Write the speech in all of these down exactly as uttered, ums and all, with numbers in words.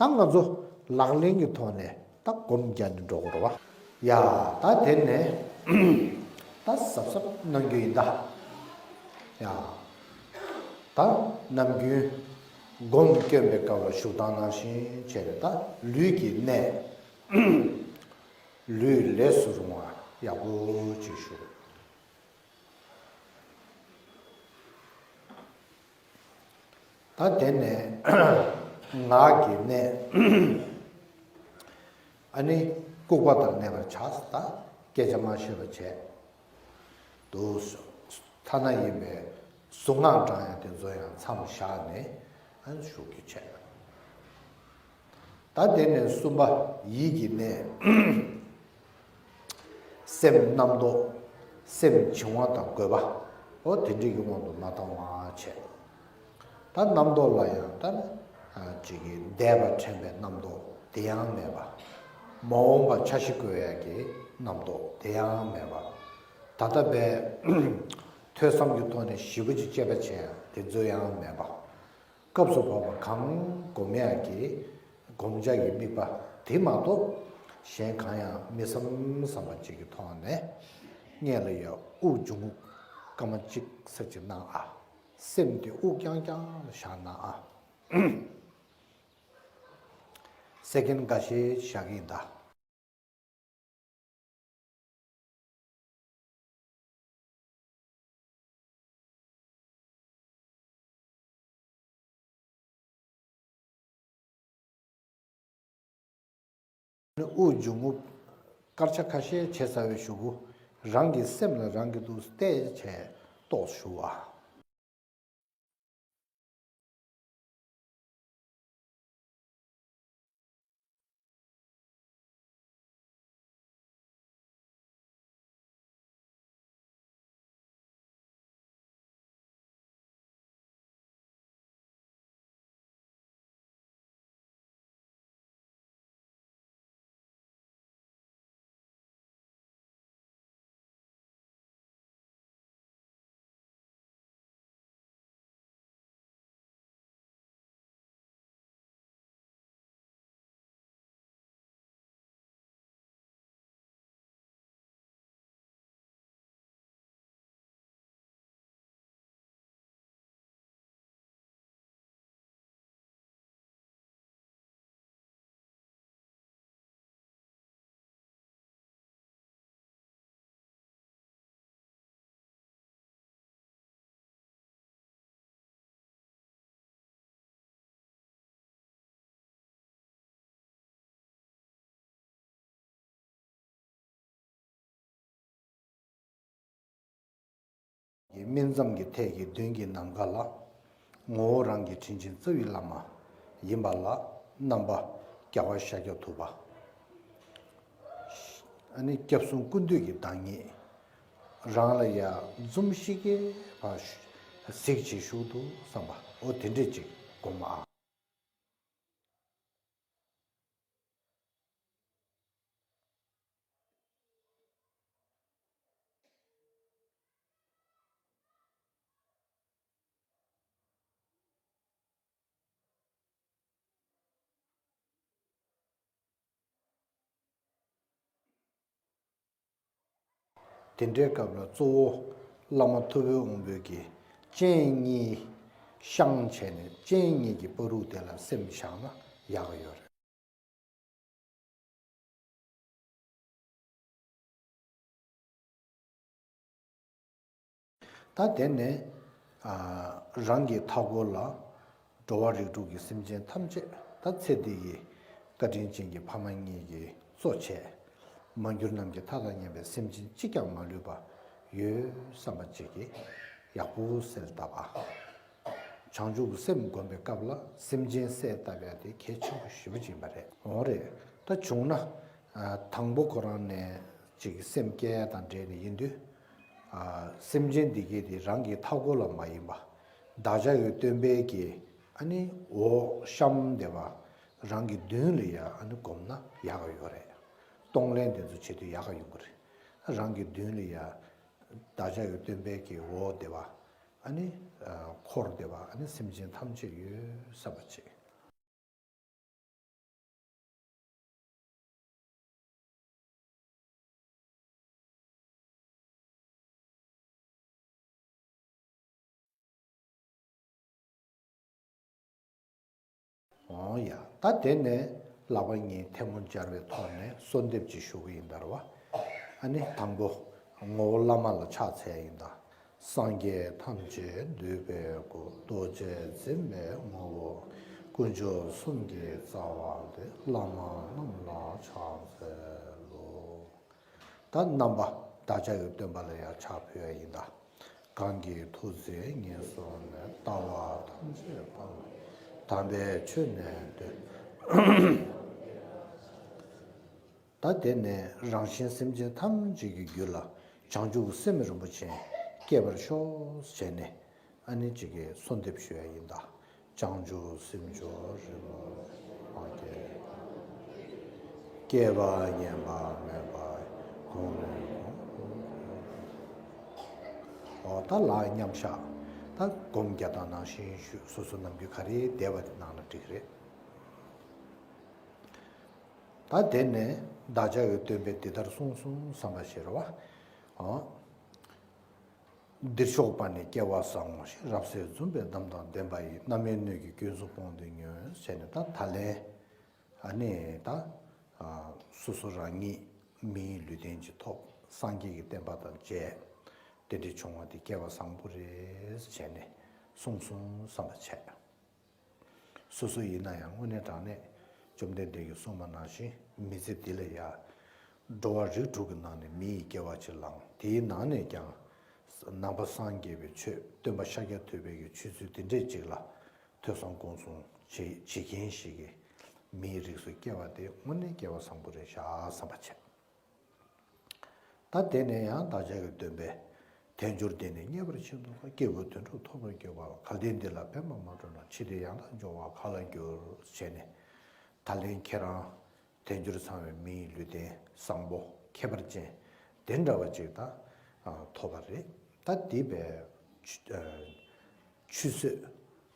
ད་ང་ཚོ་ལག་ལེན་གྱི་ཐོག་ནས་ད་སྒོམ་རྒྱག་ནས་འགྲོ་དགོས་རེད་བ། ཡ། ད་དེ་ནས་ད་གཟབ་གཟབ་གནང་རྒྱུ་ཡིན་ད། ཡ། ད་ནམ་རྒྱུན་སྒོམ་སྐྱོན་པའི་སྐབས་ལ་བཞུགས་སྟངས་ནང་བཞིན་བྱས་ནས། ད་ལུས་ཀྱི་གནད། ལུས་ལས་སུ་རུང་བ་ཡག་པོ་ཅིག་བཞུགས། ད་དེ་ནས་ངག་གི་གནད། ཨ་ནི་ལྐུགས་པ་དང་གནས་པར་བྱ། ད་སྐད་ཆ་མ་བཤད་པ་བྱས། འདུག་སེ། ཐ་ན་ཡིན་པའི་གཟུངས་སྔགས་བགྲང་ཡ་དེ་ཚོ་ཡང་མཚམས་བཞག་ནས་ཨ་ནི་བཞུགས་རྒྱུ་བྱས། ད་དེ་ནས་གསུམ་པ་ཡིད་ཀྱི་གནད། སེམས་རྣམ་རྟོག་སེམས་བྱིང་བ་དང་རྒོད་པ། འོ་དེ་འདྲའི་གི་དབང་དུ་མ་བཏང་བ་བྱས། ད་རྣམ་རྟོག་ལ་ཡང་ད་ཅིག་གི་འདས་པ་དྲན་པའི་རྣམ་རྟོག་དེ་ཡང་མེད་པ། མ་འོངས་པ་འཆར་གཞི་བཀོད་ཡ་གི་རྣམ་རྟོག་དེ་ཡང་མེད་པ། ད་ལྟ་བས་ཐོས་བསམ་གྱི་ཐོག་ནས་ཞིབ་པོ་ཅིག་དཔྱད་པ་བྱས་ཡ་དེ་ཚོ་ཡང་མེད་པ། སྐབས་སུ་བབ་པ་གང་སྒོམ་ཡག་གི་སྒོམ་བྱ་ཡི་དམིགས་པ་དེ་མ་གཏོགས་གཞན་གང་ཡང་མི་བསམ་བསམ་པ་ཅིག་གི་ཐོག་ནས། སྔོན་ལ་ཡ་དབུགས་འབྱུང་རྔུབ་སྐར་མ་གཅིག་ཙམ་ཅིག་གནང་ཨ། སེམས་དེ་དབུགས་རྐྱང་རྐྱང་ལ་བཞག་གནང་ཨ། སེ་ཀེན་འགའ་ཤས་བཞག་གི་ཡིན་ད། དབུགས་འབྱུང་རྔུབ་སྐར་ཆ་ཁ་ཤས་བྱས་ཚར་བའི་གཞུག་གུ། རང་གི་སེམས་ལ་རང་གིས་འདུག་སེ་བལྟས་བྱས་རྟོགས་ཞུ་བ། ཀྱི་སྨིན་མཚམས་ཀྱི་ཐད་ཀྱི་མདུན་གྱི་ནམ་མཁའ་ལ། ངོ་བོ་རང་གི་དྲིན་ཅན་རྩ་བའི་བླ་མ་ཡིན་པ་ལ་རྣམ་པ་རྒྱལ་བ་ཤཱཀྱ་ཐུབ་པ། ཨ་ནི་སྐྱབས་གསུམ་ཀུན་འདུས་ཀྱི་བདག་ཉིད་རང་ལ་ཡ་འཛུམ་ཤིག་གེ་ཕར་གཟིགས་བྱེད་བཞུགས་འདུག་བསམ་པ། འོ་དེ་འདྲས་ཅིག་སྒོམ་ཨ། དེ་འདྲའི་སྐབས་ལ་གཙོ་བོ་བླ་མ་ཐུབ་པའི་དབང་པོའི་གི་སྤྱན་གཉིས་བཤང་བྱས་ནས་སྤྱན་གཉིས་ཀྱི་བར་དུ་དེ་ལ་སེམས་བཞག་ན་ཡག་ཡོད་རེད། ད་དེ་ནས་ཨ་རང་གི་མཐའ་འཁོར་ལ་འགྲོ་བ་རིགས་དྲུག་གི་སེམས་ཅན་ཐམས་ཅད། ད་ཚེ་འདི་ཡི་བཀའ་དྲིན་ཅན་གྱི་ཕ་མ་གཉིས་ཀྱིས་གཙོ་བྱས། མ་གྱུར་ནམ་མཁའི་མཐའ་དང་མཉམ་པའི་སེམས་ཅན་གཅིག་ཀྱང་མ་ལུས་པ་ཡོད་བསམ་པ་ཅིག་གིས་ཡག་པོ་གསལ་བཏབ་ཨ། བྱང་ཆུབ་ཀྱི་སེམས་བསྒོམ་པའི་སྐབས་ལ་སེམས་ཅན་གསལ་བཏབ་ཡ་དེ་གལ་ཆེན་པོ་ཞེ་པོ་ཅིག་ཡིན་པ་རེད། འོ་རེད། ད་བྱུང་ན་ཨ་དང་པོ་ཁོ་རང་ནས་ཅིག་སེམས་བསྐྱེད་ཡ་དང་འབྲེལ་ནས་ཡིན་དུས། ཨ་སེམས་ཅན་འདི་གས་དེ་རང་གི་མཐའ་འཁོར་ལ་མ་ཡིན་པ། བདག་ཅག་གི་སྟོན་པའི་གི་ཨ་ནི་འོག་གཤམ་དེ་བ་རང་གི་མདུན་ལ་ཡ་ཨ་ནི་བསྒོམ་ན་ཡག་ག་ཡོད་རེད། གཏོང་ལེན་དེ་ཚོ་བྱེད་དུས་ཡག་ག་ཡོང་གི་རེད། རང་གི་མདུན་ལ་ཡ་བདག་ཅག་གི་སྟོན་པའི་གི་འོག་དེ་བ་ཨ་ནི་ཨ་འཁོར་དེ་བ་ཨ་ནི་སེམས་ཅན་ཐམས་ཅད་ཡོད་བསམ་པ་བྱེད། འོང་ཡ། ད་དེ་ནས་ལག་པ་གཉིས་ཐལ་མོ་སྦྱར་བའི་ཐོག་ནས་གསོལ་འདེབས་ཅིག་ཞུ་གི་ཡིན་ད་རེད་བ། ཨ་ནི་དང་པོ་ངོ་བོ་བླ་མ་ལ་ཕྱག་འཚལ་ཡིན་ད། སངས་རྒྱས་ཐམས་ཅད་འདུས་པའི་སྐུ། རྡོ་རྗེ་འཛིན་པའི་ངོ་བོ། དཀོན་མཆོག་གསུམ་གྱི་རྩ་བ་སྟེ། བླ་མ་རྣམས་ལ་ཕྱག་འཚལ་ལོ། ད་རྣམ་པ་བདག་ཅག་གི་སྟོན་པ་ལ་ཡང་ཕྱག་ཕུལ་བ་ཡིན་ད། གང་གིས་ཐུགས་བརྩེ་ཉེར་བཟུང་ནས། ལྟ་བ་ཐམས་ཅད་སྤང་བའི་དམ་པའི་ཆོས་ནི་སྟོན། ད་དེ་ནས་རང་གཞན་སེམས་ཅན་ཐམས་ཅད་ཀྱི་རྒྱུད་ལ་བྱང་ཆུབ་སེམས་རིན་པོ་ཆེ་སྐྱེ་བར་ཤོག་ཟེར་ནས་ཨ་ནི་ཅིག་གི་གསོལ་འདེབས་ཞུ་ཡ་ཡིན་ད། བྱང་ཆུབ་སེམས་མཆོག་རིན་པོ་ཆེ། སྐྱེ་བ་ངན་པ་མེད་པ་གོང་ནས་གོང་དུ། འོ་ད་ལ་མཉམ་བཞག་ད་སྒོམ་རྒྱག་སྟངས་ནང་བཞིན་ཞུ། སོ་སོ་ནམ་རྒྱུན་ག་རེ་བསྡད་པ་དེ་ནང་ལ་འགྲིག་རེད། ད་དེ་ནས་བདག་ཅག་གི་སྟོན་པས་འདི་ལྟར་གསུངས་གསུངས་བསམ་པ་ཞིག་རེད་བ། འོ། འདིར་ཕྱོགས་པ་ནི་སྐལ་བ་བཟང་ངོ་ཞེས། རབ་གསལ་འཛུམ་པའི་འདམ་དང་ལྡན་པ་ཡི། རྣམ་སྨིན་སྣོད་ཀྱི་ཀུན་རྫོབ་སྤོང་དུ་འགྱུར་ཟེར་ནས་ད་ད་ལན། ཨ་ནི་ད་སོ་སོ་རང་ཉིད་མིའི་ལུས་རྟེན་གྱི་ཐོབ། སངས་རྒྱས་ཀྱི་བསྟན་པ་དང་མཇལ། དེ་འདྲའི་བྱུང་བ་དེ་སྐལ་བ་བཟང་པོ་རེད་ཟེར་ནས་གསུངས་གསུངས་བསམ་པ་བྱས། སོ་སོ་ཡིན་ན་ཡང་དངོས་གནས་དྲང་གནས་བཅོམ་ལྡན་འདས་ཀྱིས་གསུངས་པ་ནང་བཞིན་མི་ཚེ་འདི་ལ་ཡ། འགྲོ་བ་རིགས་དྲུག་གི་ནང་ནས་མི་ཡི་སྐྱེ་བ་ཅིག་བླངས། དེའི་ནང་ནས་ཀྱང་ནང་པ་སངས་རྒྱས་པའི་ཆོས་སྟོན་པ་ཤཱཀྱ་ཐུབ་པའི་གི་ཆོས་ཚུལ་དེ་འདྲས་ཅིག་ལ་ཐོས་བསམ་སྒོམ་གསུམ་བྱེད་བྱེད་མཁན་ཞིག་གི་མིའི་རིགས་སུ་སྐྱེ་བ་དེ་དངོས་གནས་སྐལ་བ་བཟང་པོ་རེད་ཤག་བསམ་པ་བྱས། ད་དེ་ནས་ཡང་བདག་ཅག་གི་སྟོན་པས། དལ་འབྱོར་འདི་ནི་རྙེད་པར་ཆེས་སྡུག་པ། སྐྱེ་བོ་དོན་གྲུབ་ཐོབ་པར་འགྱུར་བ་ལ། གལ་ཏེ་འདི་ལ་ཕན་པར་མ་སྤྲོ་ན། ཕྱིས་ཏེ་ཡང་དག་འབྱུང་བ་ག་ལ་འགྱུར། ཞེས་ནས། ད་ལན་ཁྱེད་རང་དལ་འབྱོར་ཚང་བའི་མིའི་ལུས་རྟེན་བཟང་པོ་ཁྱད་པར་ཅན་དེ་འདྲ་བ་ཅིག་ད་ཐོབ་པ་རེད། ད་འདི་བས་ཆུད་ཟོས་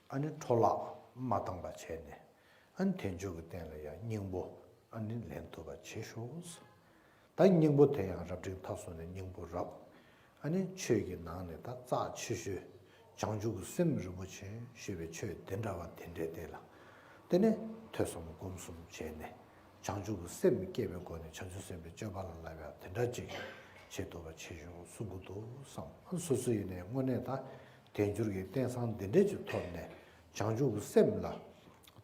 ཨ་ནི་འཕྲོ་བརླག་མ་བཏང་པ་བྱས་ནས། ཨ་ནི་དལ་འབྱོར་གྱི་རྟེན་ལ་ཡང་སྙིང་པོ་ཨ་ནི་ལེན་ཐུབ་པ་བྱེད་ཤོག། ད་སྙིང་པོ་དེ་ཡང་རབ་འབྲིང་ཐ་སོང་ནས་སྙིང་པོ་རབ། ཨ་ནི་ཆོས་ཀྱི་ནང་ནས་ད་རྩ་ཆེ་ཤོས་བྱང་ཆུབ་ཀྱི་སེམས་རིན་པོ་ཆེ་ཞེས་པའི་ཆོས་དེ་འདྲ་བ་དེ་འདྲའི་སྟེང་ལ་དེ་ནས་ཐོས་བསམ་སྒོམ་གསུམ་བྱས་ནས་བྱང་ཆུབ་ཀྱི་སེམས་སྐྱེས་པའི་སྒོ་ནས་བྱང་ཆུབ་སེམས་དཔའི་སྤྱོད་པ་ལ་བསླབ་ཡ་དེ་འདྲ་ཅིག་བྱེད་ཐུབ་པ་བྱེད་ཤོག་གསུང་གི་འདུག་བསམ། ཨ་ནི་སོ་སོ་ཡིན་ནའི་དངོས་གནས་ད་དལ་འབྱོར་གྱི་རྟེན་བཟང་འདི་འདྲ་ཅིག་ཐོབ་ནས་བྱང་ཆུབ་ཀྱི་སེམས་ལ་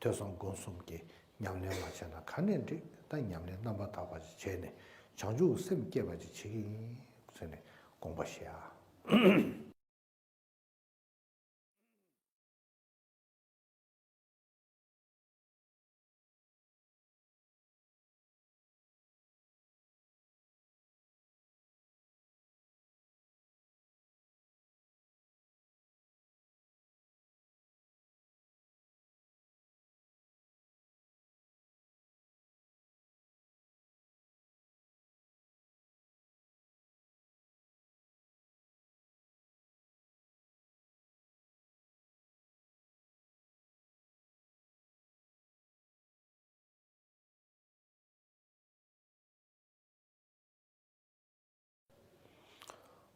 ཐོས་བསམ་སྒོམ་གསུམ་གྱི་ཉམས་ལེན་མ་བྱས་ན་ག་ནས་འགྲིག། ད་ཉམས་ལེན་རྣམ་པར་དག་པ་ཞིག་བྱས་ནས་བྱང་ཆུབ་སེམས་བསྐྱེད་པ་ཅིག་བྱེད་ཀྱི་ཡིན་ཟེར་ནས་དགོངས་པ་བཞེས་ཨ།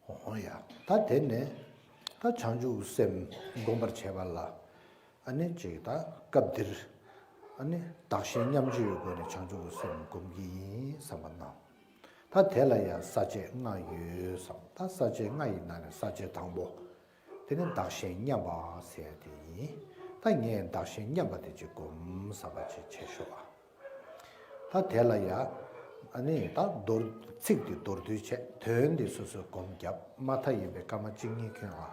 འོ་ཡ། ད་དེ་ནས་ད་བྱང་ཆུབ་སེམས་སྒོམ་པར་བྱེད་པ་ལ་ཨ་ནི་ཅིག་ད་སྐབས་འདིར་ཨ་ནི་བདག་གཞན་མཉམ་བརྗེའི་སྒོ་ནས་བྱང་ཆུབ་སེམས་སྒོམ་གྱི་ཡིན་བསམ་པ་གནང་། ད་དེ་ལ་ཡང་ས་བཅད་ལྔ་ཡོད་བསམ། ད་ས་བཅད་ལྔ་ཡི་ནང་ནས་ས་བཅད་དང་པོ། དེ་ནི་བདག་གཞན་མཉམ་པ་ཟེར་ཡ་དེ་ཡིན། ད་ངས་བདག་གཞན་མཉམ་པ་དེ་ཅིག་སྒོམ་བསམ་པ་ཅིག་བྱེད་ཤོག་ཨ། ད་དེ་ལ་ཡ། ཨ་ནི་ད་མདོར་ཚིག་འདི་མདོར་བསྡུས་བྱས་དོན་འདི་སོ་སོས་སྒོམ་རྒྱབ། མ་མཐའ་ཡིན་པའི་སྐར་མ་གཅིག་གཉིས་ཁྱོན་ཨ།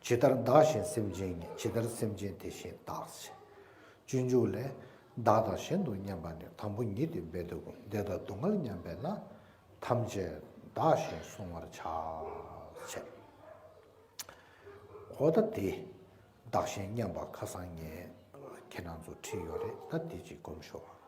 ཇི་ལྟར་བདག་གཞན་སེམས་ཅན་ཉིད། ཇི་ལྟར་སེམས་ཅན་དེ་བཞིན་བདག་ཟེར། སྤྱོད་འཇུག་ལས། བདག་དང་གཞན་དུ་མཉམ་པ་ནི། དང་པོ་ཉིད་དེ་འབད་དོ་ཀུན། བདེ་དང་སྡུག་བསྔལ་མཉམ་པས་ན། ཐམས་ཅད་བདག་བཞིན་བསྲུང་བར་བྱ། ཞེས། འོ་ད་དེ་བདག་གཞན་མཉམ་པ་ཁ་སང་ངས་ཁྱེད་རང་ཚོ་ཁྲིད་ཡོད་རེད། ད་དེ་ཅིག་སྒོམ་ཤོག་ཨ།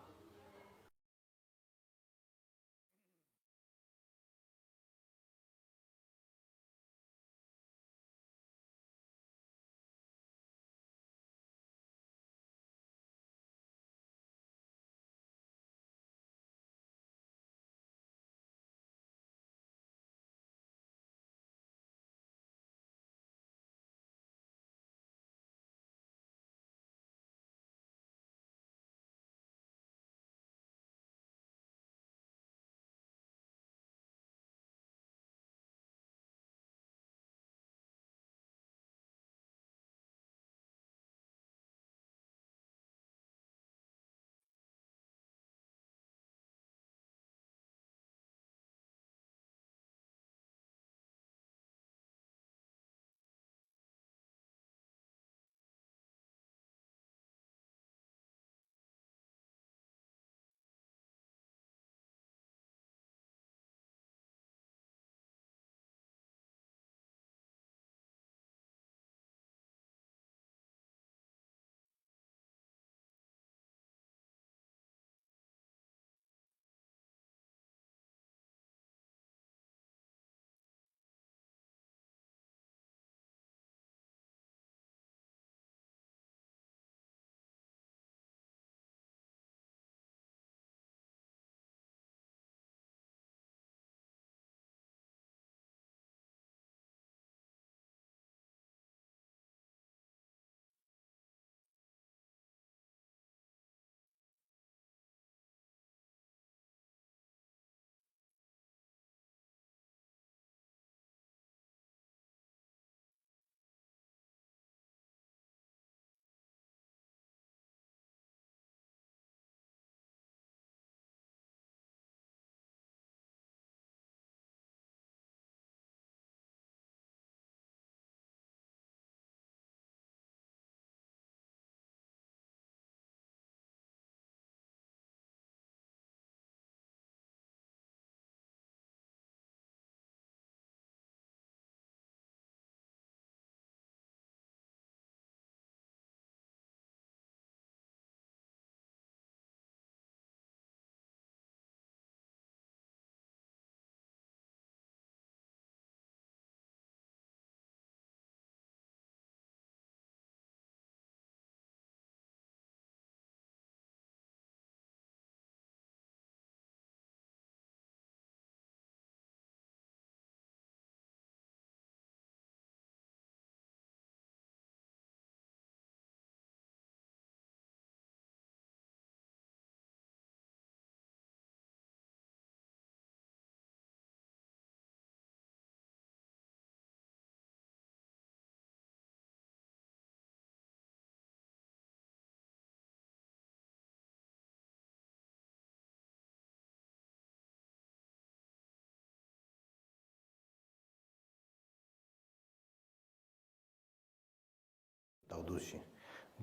བཞིན།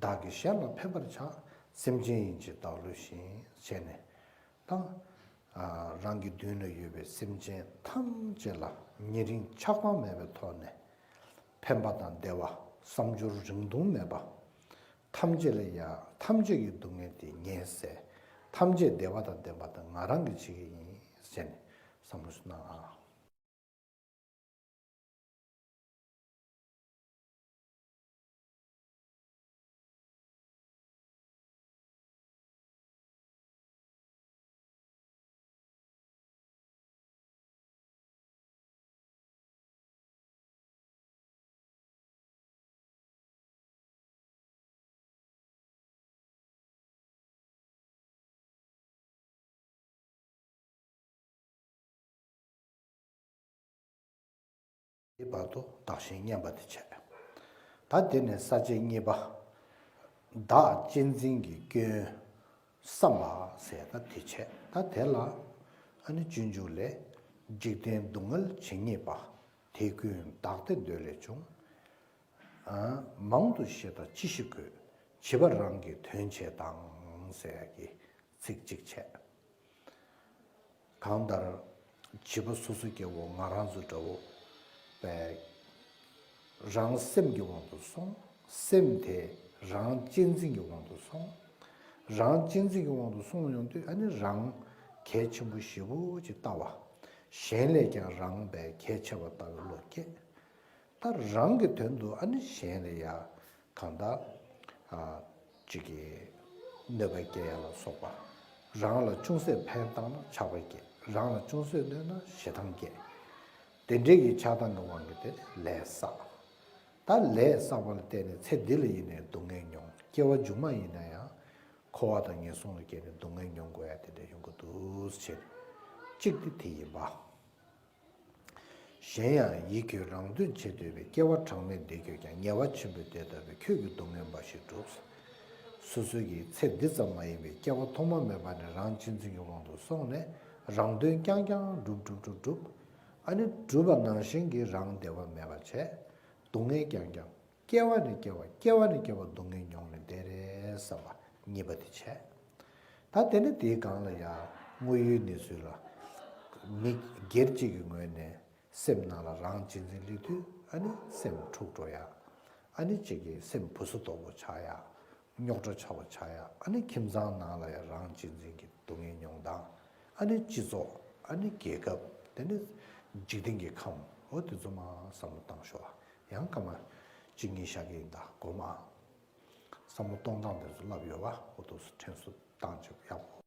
བདག་གིས་གཞན་ལ་ཕན་པར་བྱ། སེམས་ཅན་ཡིན་ཕྱིར་བདག་བསླུས་ཤིང་། ཞེས་ནས། དང་། རང་གི་མདུན་ལ་ཡོད་པའི་སེམས་ཅན་ཐམས་ཅད་ལ་ཉེ་རིང་ཆགས་སྡང་མེད་པའི་ཐོག་ནས། ཕན་པ་དང་བདེ་བ། བསམ་སྦྱོར་རིང་ཐུང་མེད་པ། ཐམས་ཅད་ལ་ཡ། ཐམས་ཅད་ཀྱི་སྡུག་བསྔལ་དེ་ངས་བསལ། ཐམས་ཅད་བདེ་བ་དང་ལྡན་པ་དེ་ང་རང་གིས་བྱེད་ཀྱི་ཡིན། ཟེར་ནས་བསམ་བློ་ཞིག་གནང་ཨ། དེ་བར་དུ་བདག་གཞན་མཉམ་པ་དེ་བྱས། ད་དེ་ནས་ས་བཅད་གཉིས་པ། བདག་གཅེས་འཛིན་གྱི་སྐྱོན་བསམ་པ་ཟེར་ད་དེ་བྱས། ད་དེ་ལ་ཨ་ནི་སྤྱོད་འཇུག་ལས། འཇིག་རྟེན་སྡུག་བསྔལ་ཇི་སྙེད་པ། དེ་ཀུན་བདག་བདེ་འདོད་ལས་བྱུང་། མང་དུ་བཤད་དང་ཅི་ཞིག་དགོས། བྱིས་པ་རང་གི་དོན་བྱེད་དང་། ཟེར་ཡ་གི་ཚིག་གཅིག་བྱས། གང་ལྟར། བྱིས་པ་སོ་སོ་སྐྱེ་བོ་ང་རང་ཚོ་འདྲ་བོ་བས། རང་སེམས་ཀྱི་དབང་དུ་སོང་། སེམས་དེ་རང་གཅེས་འཛིན་གྱི་དབང་དུ་སོང་། རང་གཅེས་འཛིན་གྱི་དབང་དུ་སོང་ཡོང་དུས་ཨ་ནི་རང་གལ་ཆེན་པོ་ཞེ་པོ་ཅིག་ལྟ་བ། གཞན་ལས་ཀྱང་རང་བས་གལ་ཆེ་བ་ལྟ་བུའི་བློ་སྐྱེ། ད་རང་གི་དོན་དུ་ཨ་ནི་གཞན་ལ་ཡ། གང་ལྟར། ཨ། གཅིག་གིས་གནོད་པ་སྐྱེལ་ཡ་ལ་སོགས་པ། རང་ལ་ཅུང་ཟད་ཕན་བཏགས་ན་ཆགས་པ་སྐྱེ། རང་ལ་ཅུང་ཟད་གནོད་ན་ཞེ་སྡང་སྐྱེ། དེ་འདྲའི་གི་ཆགས་སྡང་གི་དབང་གིས་དེ་ལས་བསགས། ད་ལས་བསགས་པ་ལ་བརྟེན་ནས་ཚེ་འདི་ལ་ཡིན་ནའི་སྡུག་བསྔལ་མྱོང་། སྐྱེ་བ་མཇུག་མ་ཡིན་ན་ཡང་། འཁོར་བ་དང་ངན་སོང་ལ་སྐྱེས་ནས་སྡུག་བསྔལ་མྱོང་དགོས་ཡ་དེ་འདྲ་ཡོང་གི་འདུག་ཟེར། གཅིག་དེ་དེ་ཡིན་པ། གཞན་ཡང་ཡིད་ཁྱོད་རང་དོན་བྱེད་འདོད་པའི། སྐྱེ་བ་གྲངས་མེད་འདས་ཁྱོད་ཀྱང་། ཉེ་བར་ཕྱིན་པའི་དེ་ལྟ་བུས། ཁྱོད་ཀྱི་སྡུག་བསྔལ་འབའ་ཞིག་བསྒྲུབས། སོ་སོ་གི་ཚེ་འདི་ཙམ་མ་ཡིན་པའི་སྐྱེ་བ་ཐོག་མ་མེད་པ་ནས་རང་གཅེས་འཛིན་གྱི་དབང་དུ་སོང་ནས་རང་དོན་རྐྱང་རྐྱང་སྒྲུབ་སྒྲུབ་སྒྲུབ་སྒྲུབ། ཨ་ནི་སྒྲུབ་པ་ནང་བཞིན་གྱི་རང་བདེ་བ་མེད་པ་བྱས། སྡུག་བསྔལ་རྐྱང་རྐྱང་། སྐྱེ་བ་ནས་སྐྱེ་བ། སྐྱེ་བ་ནས་སྐྱེ་བ་སྡུག་བསྔལ་མྱོང་ནས་བསྡད་རེད་བསམ་པ་གཉིས་པ་དེ་བྱས། ད་དེ་ནི་དེའི་སྒང་ལ་ཡང་དངོས་ཡོད་གནས་ཚུལ་ལ། མི་སྒེར་གཅིག་གི་ངོས་ནས་སེམས་ནང་ལ་རང་གཅེས་འཛིན་སླེབས་དུས་ཨ་ནི་སེམས་འཁྲུག་འགྲོ་ཡ། ཨ་ནི་གཅིག་གི་སེམས་བུ་སུ་དོག་པོ་ཆགས་ཡ། རྙོག་དྲ་ཆགས་པ་ཆགས་ཡ། ཨ་ནི་ཁྱིམ་ཚང་ནང་ལ་ཡང་རང་གཅེས་འཛིན་གྱི་སྡུག་བསྔལ་མྱོང་སྟངས། ཨ་ནི་སྤྱི་ཚོགས། ཨ་ནི་རྒྱལ་ཁབ། དེ་ནི་འཇིག་རྟེན་གྱི་ཁམས། འོ་དེ་ཚོ་མར་བསམ་བློ་བཏང་ཤོག་ཡང་སྐར་མ་གཅིག་གཉིས་བཞག་གི་ཡིན། ད་དགོངས་མ། བསམ་བློ་གཏོང་སྟངས་དེ་ཚོ་ལབ་ཡོད་པ། འོ་དེ་ཚོ་དྲན་གསོ་བཏང་བྱེད་ཡག་པོ།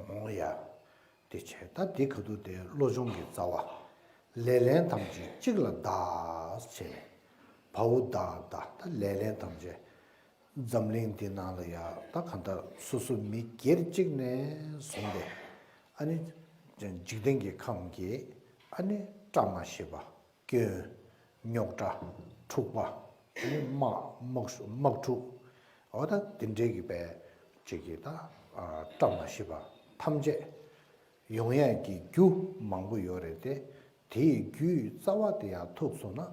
འོང་ཡ། དེ་བྱས་ད་དེ་ག་དུས་དེ་བློ་སྦྱོང་གི་རྩ་བ། ལེ་ལན་ཐམས་ཅད་གཅིག་ལ་བདག་བྱས་ནས། བའོ་བདག་བདག་ད་ལེ་ལན་ཐམས་ཅད། འཛམ་གླིང་འདི་ནང་ལ་ཡ་ད་གང་ལྟར་སོ་སོ་མི་སྒེར་གཅིག་ནས་བཟུང་སྟེ། ཨ་ནི་འཇིག་རྟེན་གྱི་ཁམས་ཀྱི་ཨ་ནི་བཀྲ་མ་ཤིས་པ། སྐྱོན། རྙོག་དྲ། འཁྲུག་པ། དམག་དམག་དམག་འཁྲུག་འོ་ད་དེ་འདྲའི་གི་པའི་ཅིག་གི་ད་བཀྲ་མ་ཤིས་པ་ཐམས་ཅད་ཡོང་ཡས་ཀྱི་རྒྱུ་མང་པོ་ཡོད་རེད་དེ། དེའི་རྒྱུའི་རྩ་བ་དེ་ཡང་ཐུག་སོང་ན་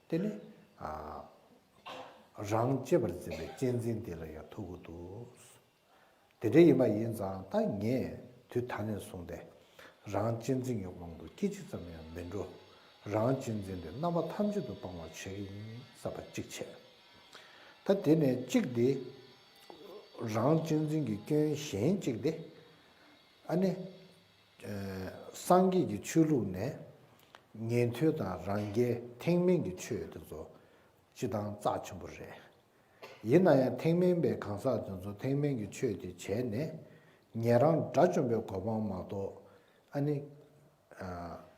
དེ་ནི་རང་གཅེས་པར་འཛིན་པའི་གཅེས་འཛིན་དེ་ལ་ཡང་ཐུག་གི་འདུག་དེ་འདྲ་ཡིན་པ་ཡིན་ཙང་ད་ངས་དུས་ད་ནས་བཟུང་སྟེ་རང་གཅེས་འཛིན་གྱི་དབང་དུ་སྐད་ཅིག་ཙམ་ཡང་མི་འགྲོ། རང་གཅེས་འཛིན་དེ་རྣམ་པ་ཐམས་ཅད་དུ་སྤང་བར་བྱེད་ཀྱི་ཡིན་བསམ་པ་གཅིག་བྱས། ད་དེ་ནས་གཅིག་དེ་རང་གཅེས་འཛིན་གྱི་སྐྱོན་གཞན་གཅིག་དེ་ཨ་ནི་སངས་རྒྱས་ཀྱི་ཆོས་ལུགས་ནས་ཉན་ཐོས་དང་རང་རྒྱལ་ཐེག་དམན་གྱི་ཆོས་དེ་ཚོ་སྤྱི་བཏང་རྩ་ཆེན་པོ་རེད། ཡིན་ན་ཡང་ཐེག་དམན་པའི་གང་ཟག་དེ་ཚོ་ཐེག་དམན་གྱི་ཆོས་དེ་བྱས་ནས་ཉན་རང་དགྲ་བཅོམ་པའི་གོ་འཕང་མ་གཏོགས་ཨ་ནི་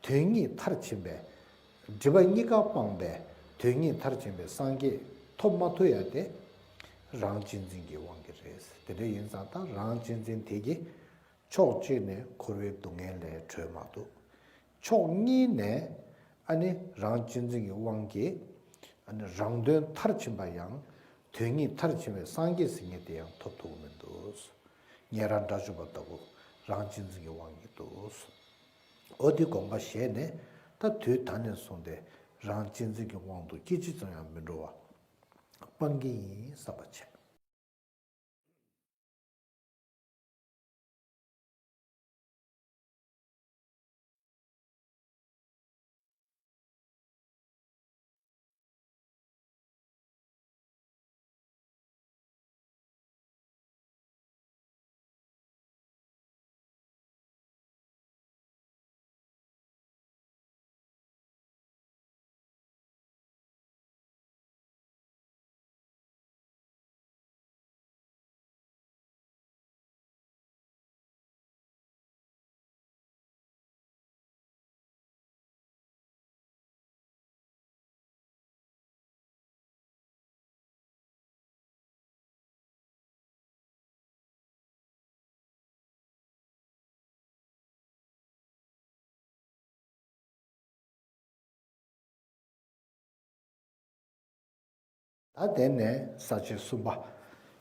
དོན་གཉིས་མཐར་ཕྱིན་པའི་སྒྲིབ་པ་གཉིས་ཀ་སྤངས་པའི་དོན་གཉིས་མཐར་ཕྱིན་པའི་སངས་རྒྱས་ཐོབ་མ་ཐུབ་ཡ་དེ་རང་གཅེས་འཛིན་གྱི་དབང་གིས་རེད། དེ་འདྲ་ཡིན་ཙང་ད་རང་གཅེས་འཛིན་དེ་གིས་ཕྱོགས་གཅིག་ནས་འཁོར་བའི་སྡུག་བསྔལ་ལས་གྲོལ་མ་ཐུབ། ཕྱོགས་གཉིས་ནས་ཨ་ནི་རང་གཅེས་འཛིན་གྱི་དབང་གིས་ཨ་ནི་རང་དོན་མཐར་ཕྱིན་པ་ཡང་དོན་གཉིས་མཐར་ཕྱིན་པའི་སངས་རྒྱས་ཟེར་མཁན་དེ་ཡང་ཐོབ་ཐུབ་ཀྱི་མི་འདུག་ཉན་རང་དགྲ་བཅོམ་པ་ལྟ་བུ་རང་གཅེས་འཛིན་གྱི་དབང་གིས་འདུག་འོ་དེ་དགོངས་པ་བཞེས་ནས་ད་དུས་ད་ནས་བཟུང་སྟེ་རང་གཅེས་འཛིན་གྱི་དབང་དུ་སྐད་ཅིག་ཙམ་ཡང་མི་འགྲོ་བ་སྤང་གི་ཡིན་བསམ་པ་བྱས། ད་དེ་ནས་ས་བཅད་གསུམ་པ།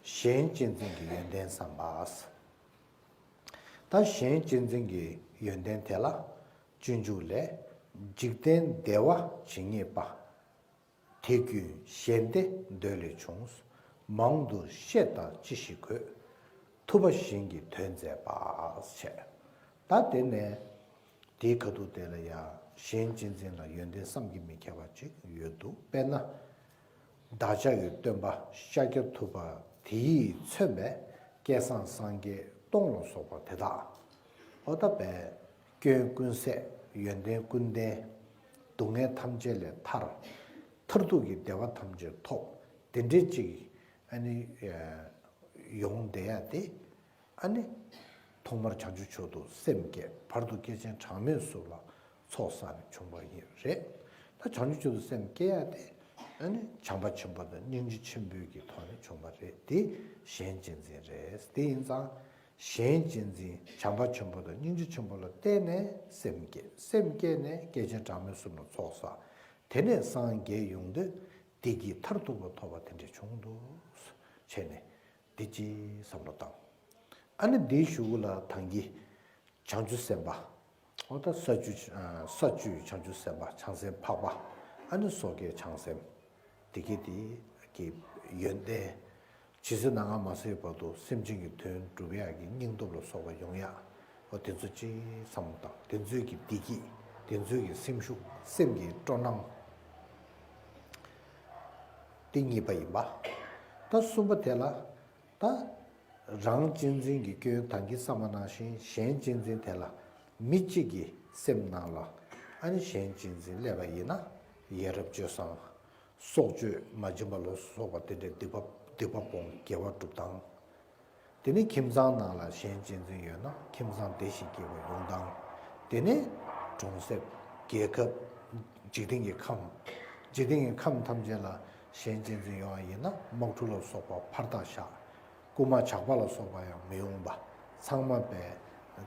གཞན་གཅེས་འཛིན་གྱི་ཡོན་ཏན་བསམ་པ། ད་གཞན་གཅེས་འཛིན་གྱི་ཡོན་ཏན་དེ་ལ་སྤྱོད་འཇུག་ལས། འཇིག་རྟེན་བདེ་བ་ཇི་སྙེད་པ། དེ་ཀུན་གཞན་བདེ་འདོད་ལས་བྱུང་། མང་དུ་བཤད་དང་ཅི་ཞིག་དགོས། ཐུབ་པ་གཞན་གྱི་དོན་མཛད་པ། བྱས། ད་དེ་ནས་དེའི་ཁ་ཐུག་དེ་ལ་ཡང་གཞན་གཅེས་འཛིན་ལ་ཡོན་ཏན་བསམ་གྱིས་མི་ཁྱབ་པ་ཅིག་ཡོད་འདུག་དཔེར་ན། བདག་ཅག་གི་སྟོན་པ་ཤཱཀྱ་ཐུབ་པ་དེས་མཚོན་པའི་བསྐལ་བཟང་སངས་རྒྱས་སྟོང་ལ་སོགས་པ་དེ་དག་ཨོ་ད་པའི་སྐྱོན་ཀུན་ཟད། ཡོན་ཏན་ཀུན་ལྡན། སྡུག་བསྔལ་ཐམས་ཅད་ལས་ཐར། མཐར་ཐུག་གི་བདེ་བ་ཐམས་ཅད་ཐོབ། དེ་འདྲའི་ཅིག་ཨ་ནི་ཡོང་བསྡད་ཡ་དེ་ཨ་ནི་ཐོག་མར་བྱང་ཆུབ་མཆོག་ཏུ་སེམས་བསྐྱེད། བར་དུ་སྐྱེས་ཆེན་གྲངས་མེད་གསུམ་ལ་ཚོགས་བསགས་ནས་བྱུང་བ་ཡིན་རེད། ད་བྱང་ཆུབ་མཆོག་ཏུ་སེམས་བསྐྱེད་ཡ་དེ་ཨ་ནི་བྱམས་པ་ཆེན་པོ་དང་སྙིང་རྗེ་ཆེན་པོའི་གི་ཐོག་ནས་བྱུང་བ་རེད། དེ་གཞན་གཅེས་འཛིན་རེད། དེ་ཡིན་ཙང་། གཞན་གཅེས་འཛིན་བྱམས་པ་ཆེན་པོ་དང་སྙིང་རྗེ་ཆེན་པོ་ལ་བརྟེན་ནས་སེམས་བསྐྱེད། སེམས་བསྐྱེད་ནས་སྐྱེས་ཆེན་གྲངས་མེད་གསུམ་ལ་ཚོགས་བསགས། དེ་ནས་སངས་རྒྱས་ཡོང་དུས་བདེ་སྐྱིད་མཐར་ཐུག་པ་ཐོབ་པ་དེ་འདྲ་བྱུང་འདུག་བྱས་ནས་འདི་ཅིག་བསམ་བློ་བཏང་། ཨ་ནི་འདིའི་གཞུག་གུ་ལ་ད་གིན་བྱང་ཆུབ་སེམས་དཔའ། འོ་ད་ས་བཅུ་ས་བཅུའི་བྱང་ཆུབ་སེམས་དཔའ་བྱང་སེམས་འཕགས་པ། ཨ་ནི་སོ་སྐྱེའི་བྱང་སེམས། དེ་གི་དེ་གི་ཡོན་ཏན། ཇི་སྲིད་ནམ་མཁའ་མ་ཟད་བར་དུ་སེམས་ཅན་གྱི་དོན་སྒྲུབ་ཡག་གི་སྙིང་སྟོབས་ལ་སོགས་པ་ཡོང་ཡག་འོ་དེ་ཚོ་ཅིག་བསམ་བློ་བཏང་། དེ་ཚོའི་གི་བདེ་སྐྱིད། དེ་ཚོའི་གི་སེམས་ཤུགས། སེམས་ཀྱི་སྤྲོ་སྣང་། དེ་གཉིས་པ་ཡིན་པ། ད་གསུམ་པ་དེ་ལ། ད། རང་གཅེས་འཛིན་གྱི་སྐྱོན་ད་གིན་བསམ་པ་ནང་བཞིན་གཞན་གཅེས་འཛིན་དེ་ལ་མི་གཅིག་གི་སེམས་ནང་ལ་ཨ་ནི་གཞན་གཅེས་འཛིན་སླེབས་པ་ཡིན་ན་ཡ་རབས་སྤྱོད་བཟང་། སྲོག་གཅོད་མ་བྱིན་པ་ལ་སོགས་པ་དེ་འདྲའི་སྡིག་པ་སྡིག་པ་སྤོང་དགེ་བ་སྒྲུབ་སྟངས། དེ་ནས་ཁྱིམ་ཚང་ནང་ལ་གཞན་གཅེས་འཛིན་ཡོད་ན་ཁྱིམ་ཚང་བདེ་ཞིང་སྐྱིད་པ་ཡོང་སྟངས། དེ་ནས་གྲོང་གསེབ། རྒྱལ་ཁབ། འཇིག་རྟེན་གྱི་ཁམས། འཇིག་རྟེན་གྱི་ཁམས་ཐམས་ཅད་ལ་གཞན་གཅེས་འཛིན་ཡོང་བ་ཡིན་ན་དམག་འཁྲུག་ལ་སོགས་པ་ཕར་བཏང་བཞག་རྐུན་མ་ཇག་པ་ལ་སོགས་པ་ཡང་མི་ཡོང་པ། ཚང་མ་བས་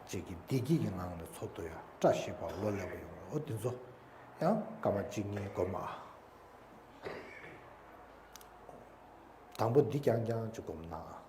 ཅིག་གི་བདེ་སྐྱིད་ཀྱི་ངང་ནས་འཚོ་ཐུབ་ཡ་བཀྲ་ཤིས་པ་ལོ་ལེགས་པ་ཡོང་བ། འོ་དེ་ཚོ་ཡང་སྐར་མ་གཅིག་གཉིས་སྒོམ་ཨ། དང་པོ་འདི་རྐྱང་རྐྱང་ཅིག་སྒོམ་ན།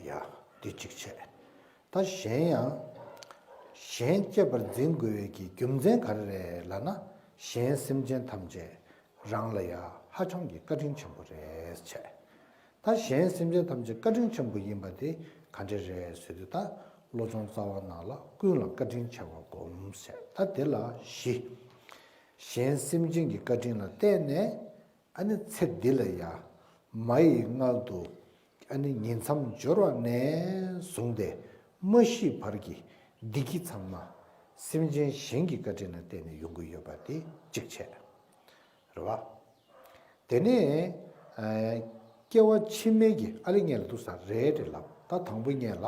ཡ། འདི་གཅིག་བྱས། ད་གཞན་ཡང་། གཞན་གཅེས་པར་འཛིན་དགོས་པའི་གི་རྒྱུ་མཚན་ག་རེ་རེད་ལབ་ན། གཞན་སེམས་ཅན་ཐམས་ཅད་རང་ལ་ཡ་ཧ་ཅང་གི་བཀའ་དྲིན་ཆེན་པོ་རེད་བྱས། ད་གཞན་སེམས་ཅན་ཐམས་ཅད་བཀའ་དྲིན་ཆེན་པོ་ཡིན་པ་དེ་ག་འདྲ་རེད་ཟེར་དུས། ད་བློ་སྦྱོང་རྩ་བ་ནང་ལ་ཀུན་ལ་བཀའ་དྲིན་ཆེ་བ་སྒོམ་ཟེར། ད་དེ་ལ་བཞི། གཞན་སེམས་ཅན་གྱི་བཀའ་དྲིན་ལ་བརྟེན་ནས་ཨ་ནི་ཚེ་འདི་ལ་ཡ་མ་ཡི་མངལ་དུ་ཨ་ནི་ཉིང་མཚམས་སྦྱོར་བ་ནས་བཟུང་སྟེ་མ་ཤི་བར་གྱི་བདེ་སྐྱིད་ཚང་མ་སེམས་ཅན་གཞན་གྱི་བཀའ་དྲིན་ལ་བརྟེན་ནས་ཡོང་གི་ཡོད་པ་དེ་གཅིག་བྱས། རེད་བ། དེ་ནས་ཨ། སྐྱེ་བ་ཕྱི་མའི་གི་ཨ་ལི་ངན་ལ་འདུག་ས་རེད་རེད་ལབ། ད་དང་པོ་ངན་ལ་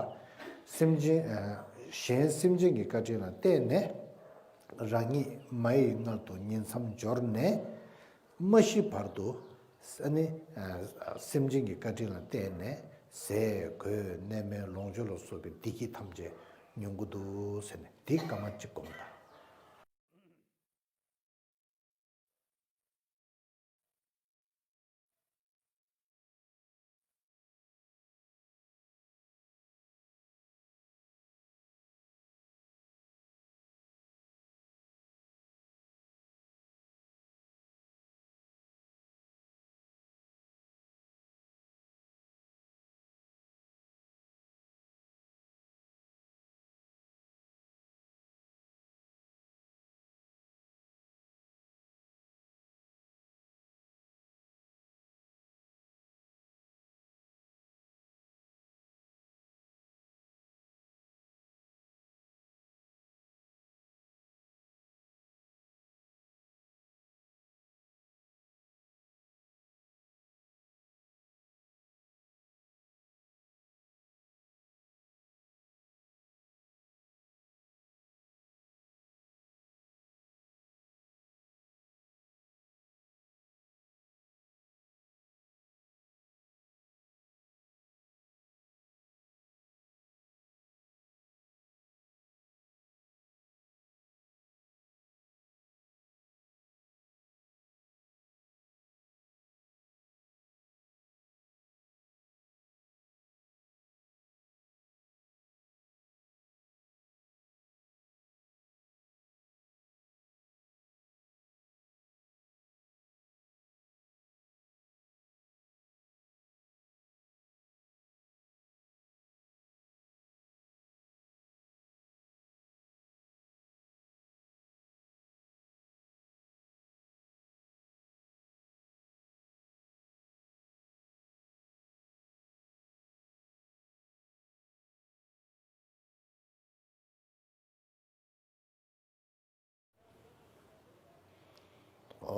སེམས་ཅན་ཨ། གཞན་སེམས་ཅན་གྱི་བཀའ་དྲིན་ལ་བརྟེན་ནས་རང་ཉིད་མ་ཡི་མངལ་དུ་ཉིང་མཚམས་སྦྱོར་ནས་མ་ཤི་བར་དུ་ཨ་ནི་ཨ། སེམས་ཅན་གྱི་བཀའ་དྲིན་ལ་བརྟེན་ནས་ཟས་གོས་གནས་མལ་ལོངས་སྤྱོད་ལ་སོགས་པའི་བདེ་སྐྱིད་ཐམས་ཅད་མྱོང་གི་འདུག་ཟེར་ནས་དེ་སྐར་མ་གཅིག་སྒོམ་དང་།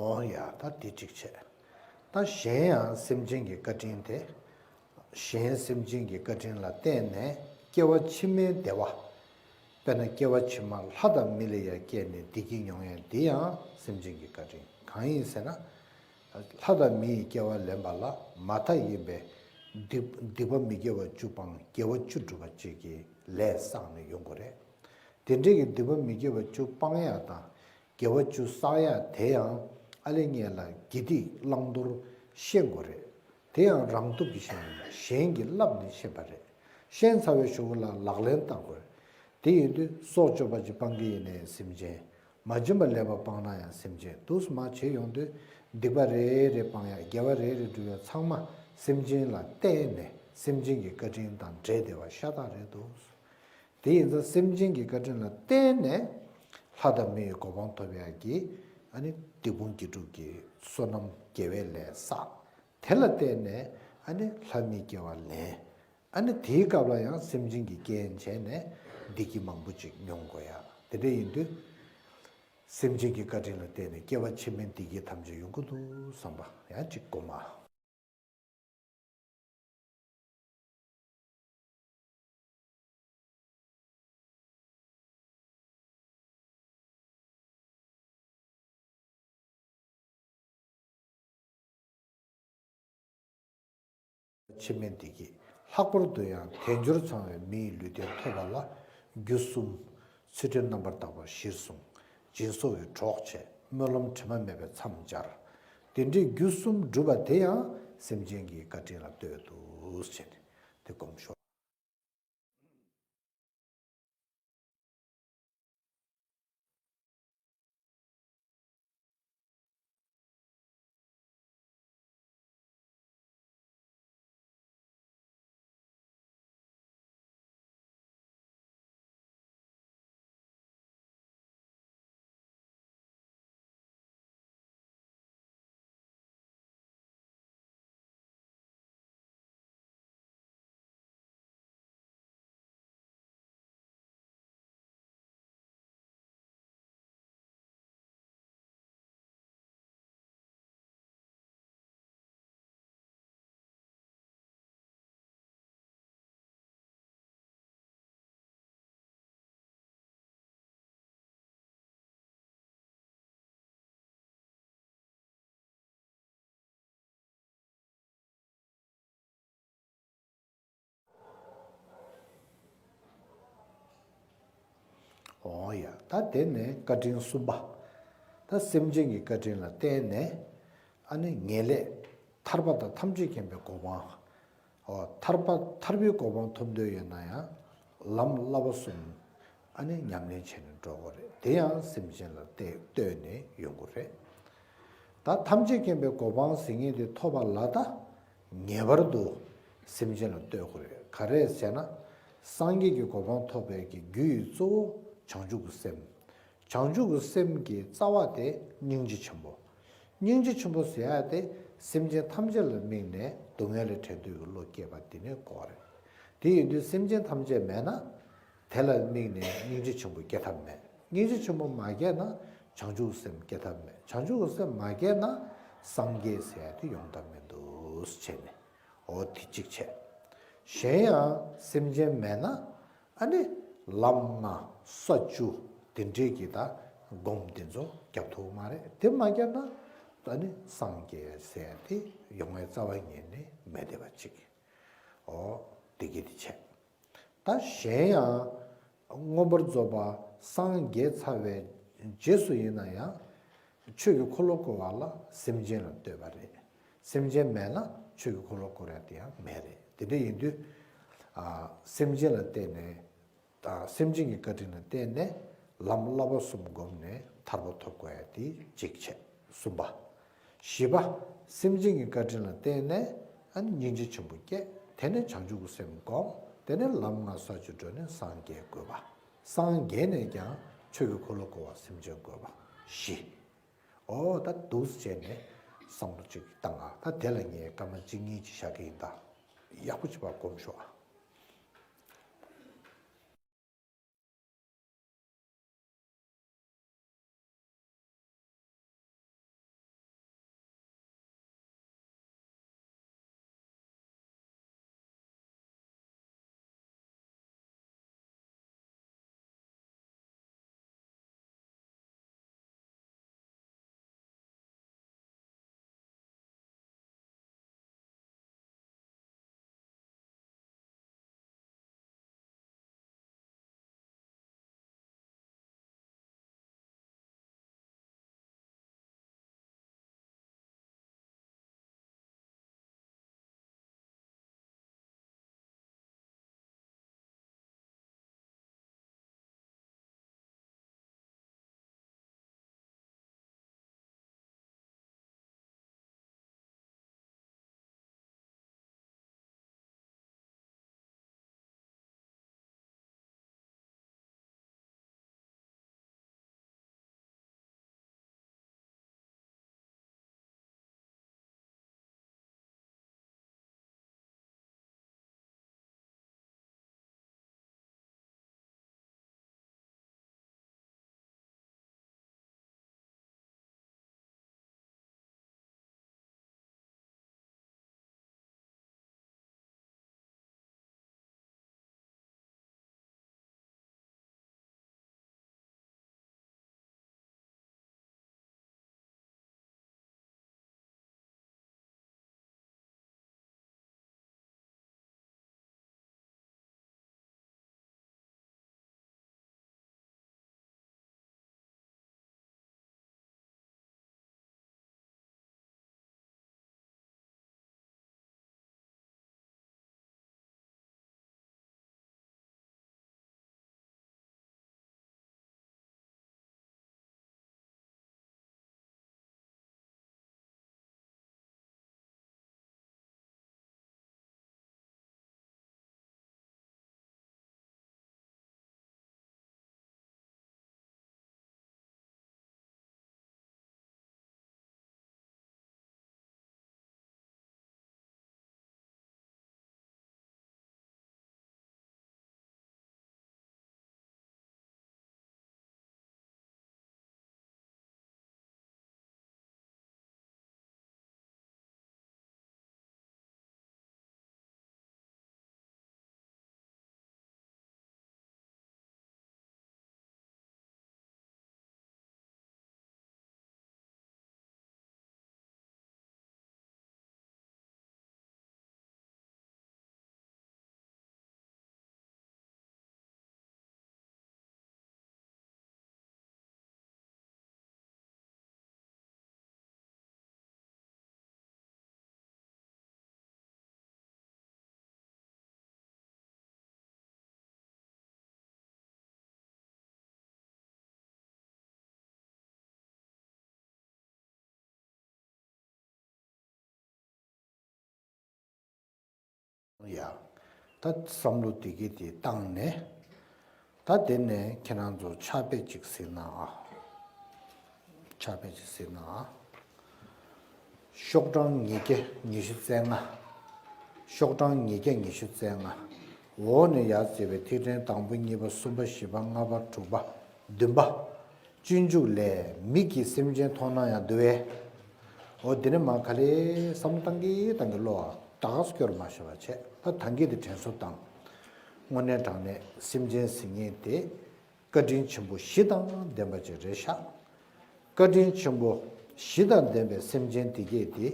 འོ་ཡ། ད་དེ་གཅིག་བྱས། ད་གཞན་ཡང་སེམས་ཅན་གྱི་བཀའ་དྲིན་དེ། གཞན་སེམས་ཅན་གྱི་བཀའ་དྲིན་ལ་བརྟེན་ནས་སྐྱེ་བ་ཕྱི་མའི་བདེ་བ། དཔེར་ན་སྐྱེ་བ་ཕྱི་མ་ལྷ་དང་མི་ལ་ཡང་སྐྱེས་ནས་བདེ་སྐྱིད་མྱོང་ཡས་འདི་ཡང་སེམས་ཅན་གྱི་བཀའ་དྲིན་གང་ཡིན་ཟེར་ན། ལྷ་དང་མི་ཡི་སྐྱེ་བ་ལེན་པ་ལ་མ་མཐའ་ཡིན་པའི་སྡིག་སྡིག་པ་མི་དགེ་བ་བཅུ་སྤངས་དགེ་བ་བཅུ་བསྒྲུབས་པ་ཅིག་གི་ལས་བསགས་ནས་ཡོང་དགོས་རེད། དེ་འདྲའི་གི་སྡིག་པ་མི་དགེ་བ་བཅུ་སྤང་ཡག་དང་དགེ་བ་བཅུ་བསགས་ཡག་དེ་ཡང་ཨ་ལེ་ངེད་ལ་དགེ་སྡིག་བླང་དོར་ཤེས་དགོས་རེད། དེ་ཡང་རང་སྟོབས་ཀྱིས་ཤེས་ཡིན་པ་གཞན་གྱིས་བསླབས་ནས་ཤེས་པ་རེད། ཤེས་ཚར་བའི་གཞུག་གུ་ལ་ལག་ལེན་བསྟར་དགོས་རེད། དེ་ཡིན་དུས་སྲོག་གཅོད་པ་ཅིག་སྤང་གི་ཡིན་ནའི་སེམས་ཅན། མ་བྱིན་པ་ལེན་པ་སྤང་ན་ཡང་སེམས་ཅན། འདུག་སེ་མར་བྱེད་ཡོང་དུས་སྡིག་པ་རེ་རེ་སྤང་ཡག་དགེ་བ་རེ་རེ་སྒྲུབ་ཡག་ཚང་མ་སེམས་ཅན་ལ་བརྟེན་ནས་སེམས་ཅན་གྱི་བཀའ་དྲིན་དང་འབྲེལ་བསྡད་པ་ཤ་སྟག་རེད་འདུག་དེ་ཡིན་ཙང་སེམས་ཅན་གྱི་བཀའ་དྲིན་ལ་བརྟེན་ནས་ལྷ་དང་མི་ཡི་གོ་འཕང་ཐོབ་ཡག་གི་ཨ་ནི་སྡིག་སྤོང་དགེ་སྒྲུབ་ཀྱི་བསོད་ནམས་དགེ་བའི་ལས་བསགས། དེ་ལ་བརྟེན་ནས་ཨ་ནི་ལྷ་མིའི་སྐྱེ་བ་ལེན། ཨ་ནི་དེའི་སྐབས་ལ་ཡང་སེམས་ཅན་གྱི་རྐྱེན་བྱས་ནས་བདེ་སྐྱིད་མང་པོ་ཅིག་མྱོང་དགོས་ཡག་དེ་འདྲ་ཡིན་དུས། སེམས་ཅན་གྱི་བཀའ་དྲིན་ལ་བརྟེན་ནས་སྐྱེ་བ་ཕྱི་མའི་བདེ་སྐྱིད་ཐམས་ཅད་ཡོང་གི་འདུག་བསམ་པ་ཡང་ཅིག་སྒོམ་མ། ཕྱི་མའི་བདེ་སྐྱིད། ལྷག་པར་དུ་ཡང་དལ་འབྱོར་ཚང་བའི་མི་ཡི་ལུས་རྟེན་ཐོབ་པ་ལ་རྒྱུ་གསུམ། ཚུལ་ཁྲིམས་རྣམ་པར་དག་པ་གཞིར་བཟུང་། སྦྱིན་སོགས་ཀྱི་གྲོགས་བྱས། སྨོན་ལམ་དྲི་མ་མེད་པས་མཚམས་སྦྱར། དེ་འདྲའི་རྒྱུ་གསུམ་བསྒྲུབས་པ་དེ་ཡང་སེམས་ཅན་གྱི་བཀའ་དྲིན་ལ་ལྟོས་འདུག་ཟེར་ནས་དེ་སྒོམ་ཤོག་འོ་ཡ། ད་དེ་ནས་བཀའ་དྲིན་གསུམ་པ། ད་སེམས་ཅན་གྱི་བཀའ་དྲིན་ལ་བརྟེན་ནས་ཨ་ནི་ངེས་ལེགས་ཐར་པ་དང་ཐམས་ཅད་མཁྱེན་པའི་གོ་འཕང་། འོ། ཐར་པ་ཐར་པའི་གོ་འཕང་ཐོབ་འདོད་ཡོད་ན་ཡང་ལམ་བསླབ་པ་གསུམ་ཨ་ནི་ཉམས་ལེན་བྱས་ནས་འགྲོ་དགོས་རེད། དེ་ཡང་སེམས་ཅན་ལ་བལྟས་ལྟོས་ནས་ཡོང་དགོས་རེད། ད་ཐམས་ཅད་མཁྱེན་པའི་གོ་འཕང་ཟེར་མཁན་དེ་ཐོབ་པ་ལ་ད་ངེས་པར་དུ་སེམས་ཅན་ལ་ལྟོས་དགོས་རེད། ག་རེ་ཟེར་ན། སངས་རྒྱས་ཀྱི་གོ་འཕང་ཐོབ་པའི་གི་རྒྱུ་ཡི་གཙོ་བོ་བྱང་ཆུབ་ཀྱི་སེམས། བྱང་ཆུབ་ཀྱི་སེམས་ཀྱི་རྩ་བ་དེ་སྙིང་རྗེ་ཆེན་པོ། སྙིང་རྗེ་ཆེན་པོ་ཟེར་ཡ་དེ་སེམས་ཅན་ཐམས་ཅད་ལ་དམིགས་ནས་སྡུག་བསྔལ་ལས་བྲལ་འདོད་ཀྱི་བློ་སྐྱེས་པ་དེ་ནི་གོ་བ་རེད། དེ་ཡིན་དུས་སེམས་ཅན་ཐམས་ཅད་མེད་ན། དེ་ལ་དམིགས་ནས་སྙིང་རྗེ་ཆེན་པོ་སྐྱེ་ཐབས་མེད། སྙིང་རྗེ་ཆེན་པོ་མ་སྐྱེས་ན་བྱང་ཆུབ་སེམས་སྐྱེ་ཐབས་མེད། བྱང་ཆུབ་སེམས་མ་སྐྱེས་ན་སངས་རྒྱས་ཟེར་ཡ་དེ་ཡོང་ཐབས་མི་འདུག་ཟེར་བྱས་ནས། འོ་དེ་གཅིག་བྱས། གཞན་ཡང་སེམས་ཅན་མེད་ན་ཨ་ནི་ལམ་ལྔ་ས་བཅུ་དེ་འདྲའི་གི་ད་སྒོམ་དེ་ཚོ་རྒྱབ་ཐུབ་མ་རེད། དེ་མ་རྒྱབ་ན་ཨ་ནི་སངས་རྒྱས་ཟེར་དེ་ཡོང་བའི་རྩ་བ་ཉིད་ནས་མེད་བསྡད་པ་གཅིག་འོ་དེ་གི་དེ་བྱས། ད་གཞན་ཡང་མངོན་པར་རྫོགས་པ་སངས་རྒྱས་ཚར་བའི་རྗེས་སུ་ཡིན་ན་ཡང་ཆོས་ཀྱི་འཁོར་ལོ་བསྐོར་བ་ལ་སེམས་ཅན་ལ་ལྟོས་པ་རེད། སེམས་ཅན་མེད་ན་ཆོས་ཀྱི་འཁོར་ལོ་བསྐོར་ཡ་དེ་ཡང་མེད་རེད། དེ་འདྲ་ཡིན་དུས་ཨ་སེམས་ཅན་ལ་བརྟེན་ནས་ད་སེམས་ཅན་གྱི་བཀའ་དྲིན་ལ་བརྟེན་ནས་ལམ་བསླབ་པ་གསུམ་བསྒོམས་ནས་ཐར་པ་ཐོབ་དགོས་ཡ་དེ་གཅིག་བྱས། གསུམ་པ། བཞི་པ། སེམས་ཅན་གྱི་བཀའ་དྲིན་ལ་བརྟེན་ནས་ཨ་ནི་སྙིང་རྗེ་ཆེན་པོ་སྐྱེས། དེ་ནས་བྱང་ཆུབ་ཀྱི་སེམས་བསྒོམ། དེ་ནས་ལམ་ལྔ་ས་བཅུ་བགྲོད་ནས་སངས་རྒྱས་དགོས་པ། སངས་རྒྱས་ནས་ཀྱང་ཆོས་ཀྱི་འཁོར་ལོ་བསྐོར་བ་སེམས་ཅན་དགོས་པ། བཞི། འོ་ད་འདུག་སེ་བྱས་ནས་བསམ་བློ་ཅིག་བཏང་ཨ། ད་དེ་ལ་ངས་སྐར་མ་གཅིག་གཉིས་ཅིག་བཞག་གི་ཡིན། ད་ཡག་པོ་བྱས་པ་སྒོམ་ཤོག་ཨ། ཡ། ད་བསམ་བློ་དེ་གི་དེ་བཏང་ནས། ད་དེ་ནས་ཁྱེད་རང་ཚོ་ཕྱག་དཔེ་ཅིག་གཟིགས་ན་ཨ། ཕྱག་དཔེ་ཅིག་གཟིགས་ན་ཨ། ཤོག་གྲངས་ཉིས་བརྒྱ་ཉི་ཤུ་རྩ་ལྔ། ཤོག་གྲངས་ཉིས་བརྒྱ་ཉི་ཤུ་རྩ་ལྔ། འོག་ནས་ཡར་བརྩིས་པའི་ཐིག་ཕྲེང་དང་པོ་གཉིས་པ་གསུམ་པ་བཞི་པ་ལྔ་པ་དྲུག་པ་བདུན་པ། སྤྱོད་འཇུག་ལས། མིག་གིས་སེམས་ཅན་མཐོང་ན་ཡང་འདུལ་བས། འོ་དེ་ནས་མ་ག་ལེ་བསམ་བློ་བཏང་གི་བཏང་གི་བློ་ཨ་ད་ག་སུ་སྐྱོར་མ་ཤེས་པ་བྱས། ད་ཐང་གི་དེ་དྲན་གསོ་བཏང་། དངོས་གནས་དྲང་གནས་སེམས་ཅན་ཟེར་མཁན་དེ་བཀའ་དྲིན་ཆེན་པོ་བཞི་དང་ལྡན་པ་ཅིག་རེད་ཤག་བཀའ་དྲིན་ཆེན་པོ་བཞི་དང་ལྡན་པའི་སེམས་ཅན་དེ་གས་དེ་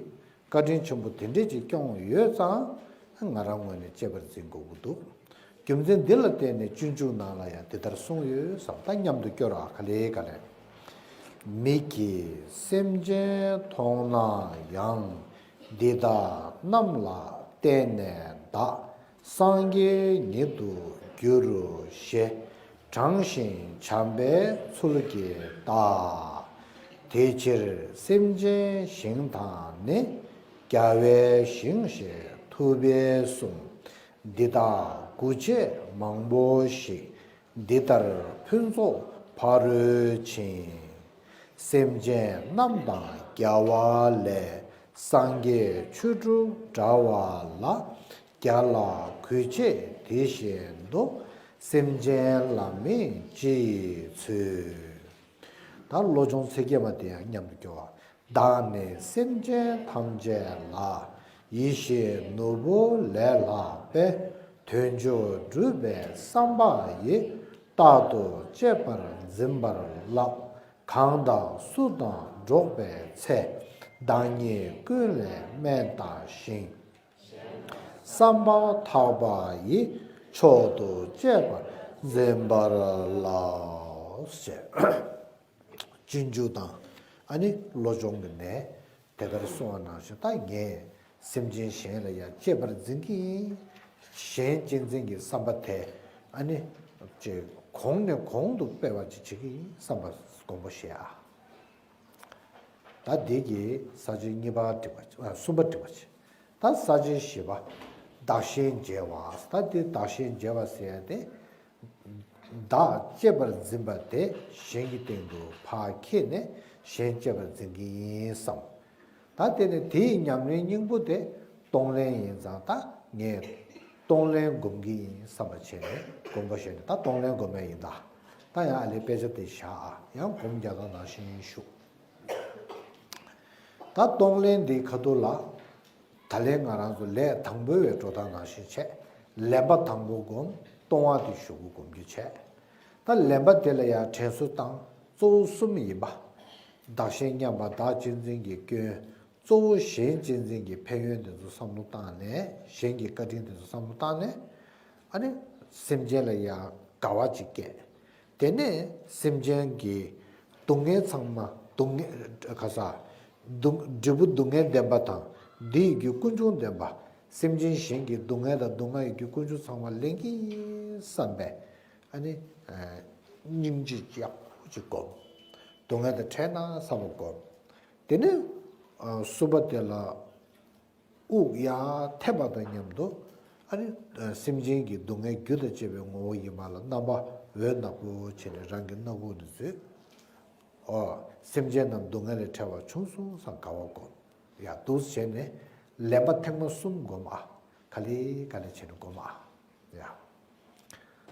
བཀའ་དྲིན་ཆེན་པོ་དེ་འདྲས་ཅིག་སྐྱོང་ཡོད་ཙང་ང་རང་ངོས་ནས་གཅེས་པར་འཛིན་དགོས་ཀྱི་འདུག་རྒྱུ་མཚན་འདི་ལ་བརྟེན་ནས་སྤྱོད་འཇུག་ནང་ལ་ཡང་དེ་ལྟར་གསུངས་ཡོད་བསམ། ད་མཉམ་དུ་སྐྱོར་ཨ། ག་ལེ་ག་ལེ། མིག་གིས་སེམས་ཅན་མཐོང་ན་ཡང་། འདི་དག་རྣམས་ལ་བརྟེན་ནས་བདག་སངས་རྒྱས་ཉིད་དུ་འགྱུར་ཞེས། དྲངས་ཤིང་བྱམས་པའི་ཚུལ་གྱིས་བརྟག་དེ་ཕྱིར་སེམས་ཅན་ཞིང་དང་ནི། རྒྱལ་བའི་ཞིང་ཞེས་ཐུབ་པས་གསུངས། འདི་དག་དགུ་བྱས་མང་པོ་ཞིག་འདི་ལྟར་ཕུན་ཚོགས་ཕ་རོལ་ཕྱིན། སེམས་ཅན་རྣམས་དང་རྒྱལ་བ་ལས། སངས་རྒྱས་ཆོས་དྲུག་འདྲ་བ་ལ། རྒྱལ་ལ་གུས་བྱེད་དེ་བཞིན་དུ། སེམས་ཅན་ལ་མིན་ཅི་ཡི་ཚུལ། ད་བློ་སྦྱོང་ཚིག་བརྒྱད་མ་དེ་ཡང་མཉམ་དུ་སྐྱོར་བ། བདག་ནི་སེམས་ཅན་ཐམས་ཅད་ལ། ཡིད་བཞིན་ནོར་བུ་ལས་ལྷག་པའི། དོན་མཆོག་སྒྲུབ་པའི་བསམ་པ་ཡིས། རྟག་ཏུ་གཅེས་པར་འཛིན་པར་བསླབ། གང་དང་སུ་དང་འགྲོགས་པའི་ཚེ། བདག་ཉིད་ཀུན་ལས་དམན་བལྟ་ཞིང་། བསམ་པ་ཐག་པ་ཡིས། མཆོག་ཏུ་གཅེས་པར་འཛིན་པར་བསླབ། ཞེས། སྤྱོད་འཇུག་དང་། ཨ་ནི་བློ་སྦྱོང་གི་ནས་དེ་ལྟར་གསུངས་པ་ནང་བཞིན་ད་ངས་སེམས་ཅན་གཞན་ལ་ཡང་གཅེས་པར་འཛིན་གྱི་ཡིན། གཞན་གཅེས་འཛིན་གྱི་བསམ་པ་དེ་ཨ་ནི་ཅེས་གོང་ནས་གོང་དུ་སྤེལ་བ་ཅིག་བྱེད་ཀྱི་ཡིན་བསམ་པ་དགོངས་པ་བཞེས་ཨ། ད་འདི་གི་ས་བཅད་གཉིས་པ་འགྲིག་པ་ཨ་གསུམ་པ་འགྲིག་པ་བྱེད། ད་ས་བཅད་བཞི་པ། བདག་གཞན་བརྗེ་བ། ད་འདི་བདག་གཞན་བརྗེ་བ་ཟེར་ཡ་དེ། བདག་གཅེས་པར་འཛིན་པ་དེ་གཞན་གྱི་སྟེང་དུ་ཕར་འཁྱེར་ནས་གཞན་གཅེས་པར་འཛིན་གྱི་ཡིན་བསམ། ད་དེ་ནས་དེའི་ཉམས་ལེན་སྙིང་པོ་དེ་གཏོང་ལེན་ཡིན་ཙང་ད་ངས་གཏོང་ལེན་སྒོམ་གྱི་ཡིན་བསམ་པ་བྱས་ནས་སྒོམ་པ་བྱས་ནས་ད་གཏོང་ལེན་སྒོམ་ཡ་ཡིན་ད། ད་ཡང་ཨ་ལས་དཔེ་ཆ་དེ་བཞག་ཨ་ཡང་སྒོམ་རྒྱག་སྟངས་ནང་བཞིན་ཞུ། ད་གཏོང་ལེན་འདིའི་ཁ་ཐུག་ལ། ད་ལན་ང་རང་ཚོ་ལས་དང་པོའི་བའི་འགྲོ་སྟངས་ནང་བཞིན་བྱས། ལེན་པ་དང་པོ་སྒོམ། གཏོང་བ་དེ་གཞུག་གུ་སྒོམ་རྒྱུ་བྱས། ད་ལེན་པ་དེ་ལ་ཡང་དྲན་གསོ་བཏང་གཙོ་བོ་གསུམ་ཡིན་པ། བདག་གཞན་མཉམ་པ་བདག་གཅེས་འཛིན་གྱི་སྐྱོན། གཙོ་བོ་གཞན་གཅེས་འཛིན་གྱི་ཕན་ཡོན་དེ་ཚོ་བསམ་བློ་བཏང་ནས་གཞན་གྱི་བཀའ་དྲིན་དེ་ཚོ་བསམ་བློ་བཏང་ནས། ཨ་ནི་སེམས་ཅན་ལ་ཡང་དགའ་བ་ཅིག་སྐྱེས། དེ་ནས་སེམས་ཅན་གྱི་སྡུག་བསྔལ་ཚང་མ་སྡུག་བསྔལ་ག་ས་སྡུག་འབྲས་བུ་སྡུག་བསྔལ་ལྡན་པ་དང་འདི་ཡི་རྒྱུ་ཀུན་འབྱུང་ལྡན་པ། སེམས་ཅན་གཞན་གྱི་སྡུག་བསྔལ་དང་སྡུག་བསྔལ་ཡི་རྒྱུ་ཀུན་འབྱུང་ཚང་མ་ལེན་གྱི་བསམ་པས་ཨ་ནི་སྙིང་རྗེ་ཡག་པོ་ཅིག་སྒོམ། སྡུག་བསྔལ་དང་འཕྲད་ན་བསམ་པ་སྒོམ། དེ་ནས་གསུམ་པ་དེ་ལ། དབུགས་ཡར་འཐེན་པ་དང་མཉམ་དུ་ཨ་ནི་སེམས་ཅན་གྱི་སྡུག་བསྔལ་རྒྱུ་དང་བཅས་པའི་ངོ་བོ་ཡིན་པ་ལ་རྣམ་པ་འོད་ནག་པོ་བྱས་ནས་རང་གི་སྣ་ཁུག་ནས་འཛུལ། ཨོ། སེམས་ཅན་རྣམས་སྡུག་བསྔལ་ལས་བྲལ་བ་བྱུང་སོང་བསམ་དགའ་བ་སྒོམ། ཡ་འདུག་བྱས་ནས་ལེན་པ་ཐེངས་མ་གསུམ་སྒོམ་ཨ། ག་ལེ་ག་ལེ་བྱས་ནས་སྒོམ་ཨ། ཡ།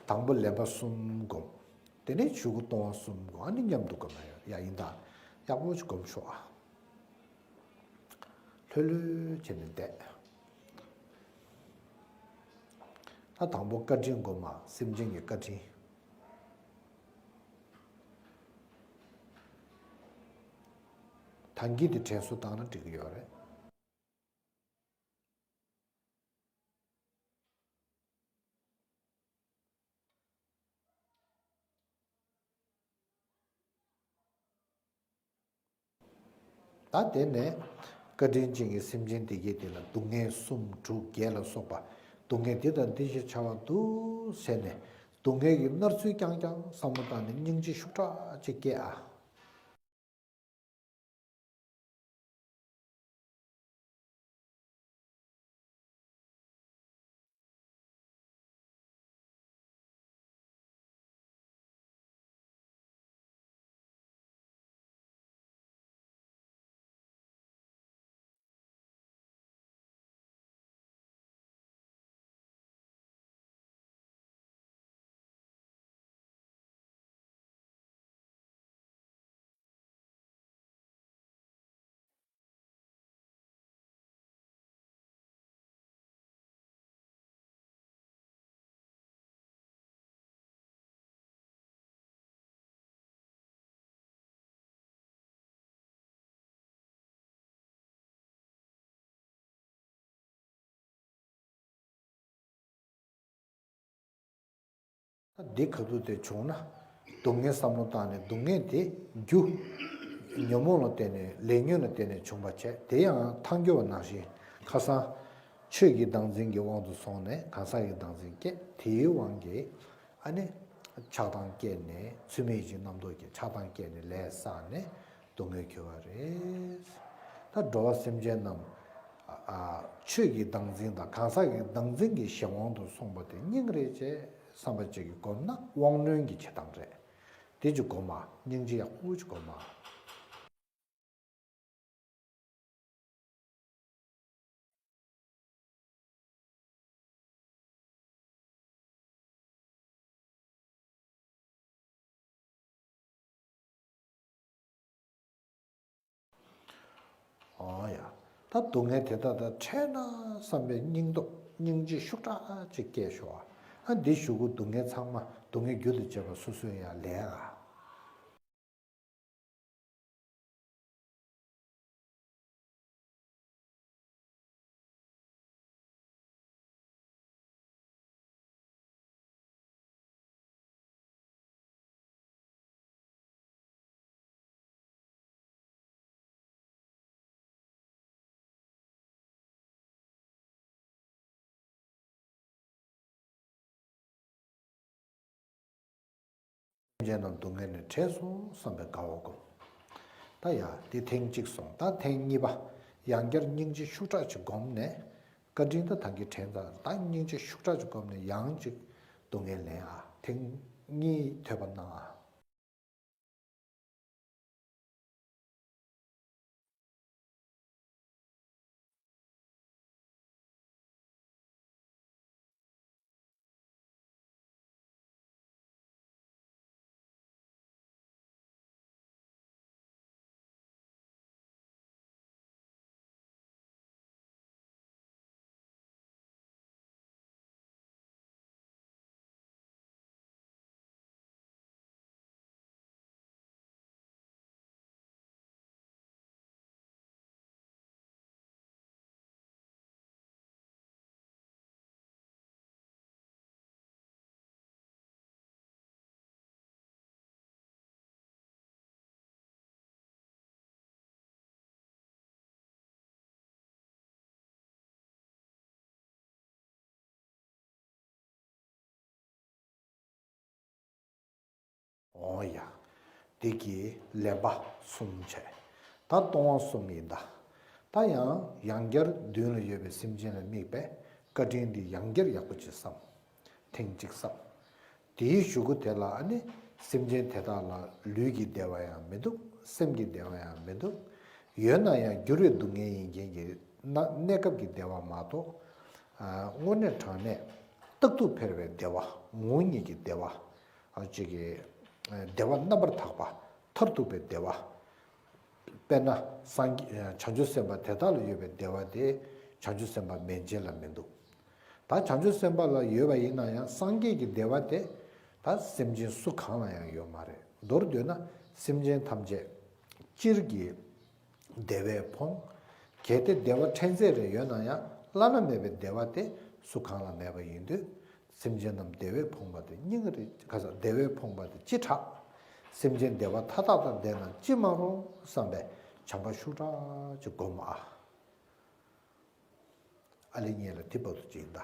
དང་པོ་ལེན་པ་གསུམ་སྒོམ། དེ་ནས་གཞུག་གུ་གཏོང་བ་གསུམ་སྒོམ་ཨ་ནི་མཉམ་དུ་སྒོམ་ན་ཡ་ཡིན་ད། ཡག་པོ་ཞིག་སྒོམ་ཤོག་ཨ། ལྷོད་ལྷོད་བྱས་ནས་བསྡད། ད་དང་པོ་བཀའ་དྲིན་སྒོམ་མ་སེམས་ཅན་གྱི་བཀའ་དྲིན། ཐང་གི་དེ་དྲན་གསོ་བཏང་ན་འགྲིག་གི་ཡོད་རེད། ད་དེ་ནས་བཀའ་དྲིན་ཅན་གྱི་སེམས་ཅན་དེ་གས་དེ་ལ་སྡུག་བསྔལ་གསུམ་དྲུག་བརྒྱད་ལ་སོགས་པ་སྡུག་བསྔལ་འདི་དང་འདི་ཞེས་བྱ་བ་འདུག་ཟེར་ནས་སྡུག་བསྔལ་གྱི་མནར་ཚུལ་རྐྱང་རྐྱང་བསམ་བློ་བཏང་ནས་སྙིང་རྗེ་ཤུགས་དྲག་ཅིག་སྐྱེས་ཨ། འདི་ག་དུས་དེ་བྱུང་ན། སྡུག་བསྔལ་བསམ་བློ་བཏང་ནས་སྡུག་བསྔལ་དེ་རྒྱུ། ཉོན་མོངས་ལ་བརྟེན་ནས་ལས་ཉོན་ལ་བརྟེན་ནས་བྱུང་བ་བྱས། དེ་ཡང་ཐལ་འགྱུར་བ་ནང་བཞིན་ཁ་སང་། ཆོས་ཀྱི་བདག་འཛིན་གྱི་དབང་དུ་སོང་ནས་གང་ཟག་གི་བདག་འཛིན་སྐྱེས། དེའི་དབང་གིས་ཨ་ནི། ཆགས་སྡང་སྐྱེས་ནས་ཚུལ་མིན་ཡིད་བྱེད་རྣམ་རྟོག་གིས་ཆགས་སྡང་སྐྱེས་ནས་ལས་བསགས་ནས་སྡུག་བསྔལ་གྱུར་པ་རེད། ད་འགྲོ་བ་སེམས་ཅན་རྣམས། ཨ། ཆོས་ཀྱི་བདག་འཛིན་དང་གང་ཟག་གི་བདག་འཛིན་གྱི་གཞན་དབང་དུ་སོང་བ་དེ་སྙིང་རེ་རྗེ་བསམ་པ་ཅིག་གིས་བསྒོམས་ན་དབང་རྣོན་གྱི་བྱེད་སྟངས་རེད། དེ་ཅིག་སྒོམ་མ། སྙིང་རྗེ་ཡག་པོ་ཅིག་སྒོམ་མ། ཨོ་ཡ། ད་སྡུག་བསྔལ་དེ་དག་དང་ཕྲད་ན་བསམ་པའི་སྙིང་སྟོབས་སྙིང་རྗེ་ཤུགས་དྲག་ཅིག་སྐྱེས་ཤོག་ཨ། འདི་གཞུག་གུ་སྡུག་བསྔལ་ཚང་མ་སྡུག་བསྔལ་རྒྱུ་དང་བཅས་པ་སོ་སོས་ཡང་ལེན་ཨ། སེམས་ཅན་རྣམས་སྡུག་བསྔལ་ནི་བྲལ་སོང་བསམ་པའི་དགའ་བ་བསྒོམ། ད་ཡ་དེ་ཐེངས་གཅིག་སོང་། ད་ཐེངས་གཉིས་པ། ཡང་བསྐྱར་སྙིང་རྗེ་ཤུགས་དྲག་ཅིག་བསྒོམས་ནས། བཀའ་དྲིན་ད་ཐང་གི་དྲན་ཙང་ད་སྙིང་རྗེ་ཤུགས་དྲག་ཅིག་བསྒོམས་ནས་ཡང་ཅིག་སྡུག་བསྔལ་ལེན་ཨ། ཐེངས་གཉིས་ཐོས་པ་གནང་ཨ། འོ་ཡ། འདི་གི་ལེན་པ་གསུམ་བྱས། ད་སྟོང་པ་གསུམ་ཡིན་ད། ད་ཡང་ཡང་བསྐྱར་མདུན་ལ་ཡོད་པའི་སེམས་ཅན་ལ་དམིགས་པའི་བཀའ་དྲིན་འདི་ཡང་བསྐྱར་ཡག་པོ་ཅིག་བསམ། ཐེངས་གཅིག་བསམ། དེའི་གཞུག་གུ་དེ་ལ་ཨ་ནི་སེམས་ཅན་དེ་དག་ལ་ལུས་ཀྱི་བདེ་བ་ཡང་མི་འདུག་སེམས་ཀྱི་བདེ་བ་ཡང་མི་འདུག་ཡོད་ན་ཡང་འགྱུར་བའི་སྡུག་བསྔལ་ཡིན་མཁན་གྱི་གནས་སྐབས་ཀྱི་བདེ་བ་མ་གཏོགས། དངོས་གནས་དྲང་གནས་རྟག་ཏུ་འཕེལ་བའི་བདེ་བ། ངོ་བོ་ཉིད་ཀྱི་བདེ་བ། ཅིག་གི་བདེ་བ་རྣམ་པར་དག་པ། མཐར་ཐུག་པའི་བདེ་བ། དཔེར་ན་སངས་རྒྱས་བྱང་ཆུབ་སེམས་དཔའ་དེ་དག་ལ་ཡོད་པའི་བདེ་བ་དེ་བྱང་ཆུབ་སེམས་དཔའ་མན་ཆད་ལ་མི་འདུག་ད་བྱང་ཆུབ་སེམས་དཔའ་ལ་ཡོད་པ་ཡིན་ན་ཡང་སངས་རྒྱས་ཀྱི་བདེ་བ་དེ། ད་སེམས་ཅན་སུ་གང་ལ་ཡང་ཡོད་མ་རེད། མདོར་བསྡུས་ན་སེམས་ཅན་ཐམས་ཅད་སྤྱིར་གྱི་བདེ་བས་ཕོངས། གལ་ཏེ་བདེ་བ་ཕྲན་ཚེགས་རེ་ཡོད་ན་ཡང་བླ་ན་མེད་པའི་བདེ་བ་དེ་སུ་གང་ལ་མེད་པ་ཡིན་དུས། སེམས་ཅན་རྣམས་བདེ་བས་ཕོངས་པ་དེ་སྙིང་རེ་ག་ས་བདེ་བས་ཕོངས་པ་དེ་ཅི་དྲག་སེམས་ཅན་བདེ་བ་མཐའ་དག་དང་ལྡན་ན་ཅི་མ་རུང་བསམ་པའི་བྱམས་པ་ཤུགས་དྲག་ཅིག་བསྒོམ་ཨ། ཨ་ལེ་ཉེ་ལ་དེ་བར་དུ་ཅིག་ད།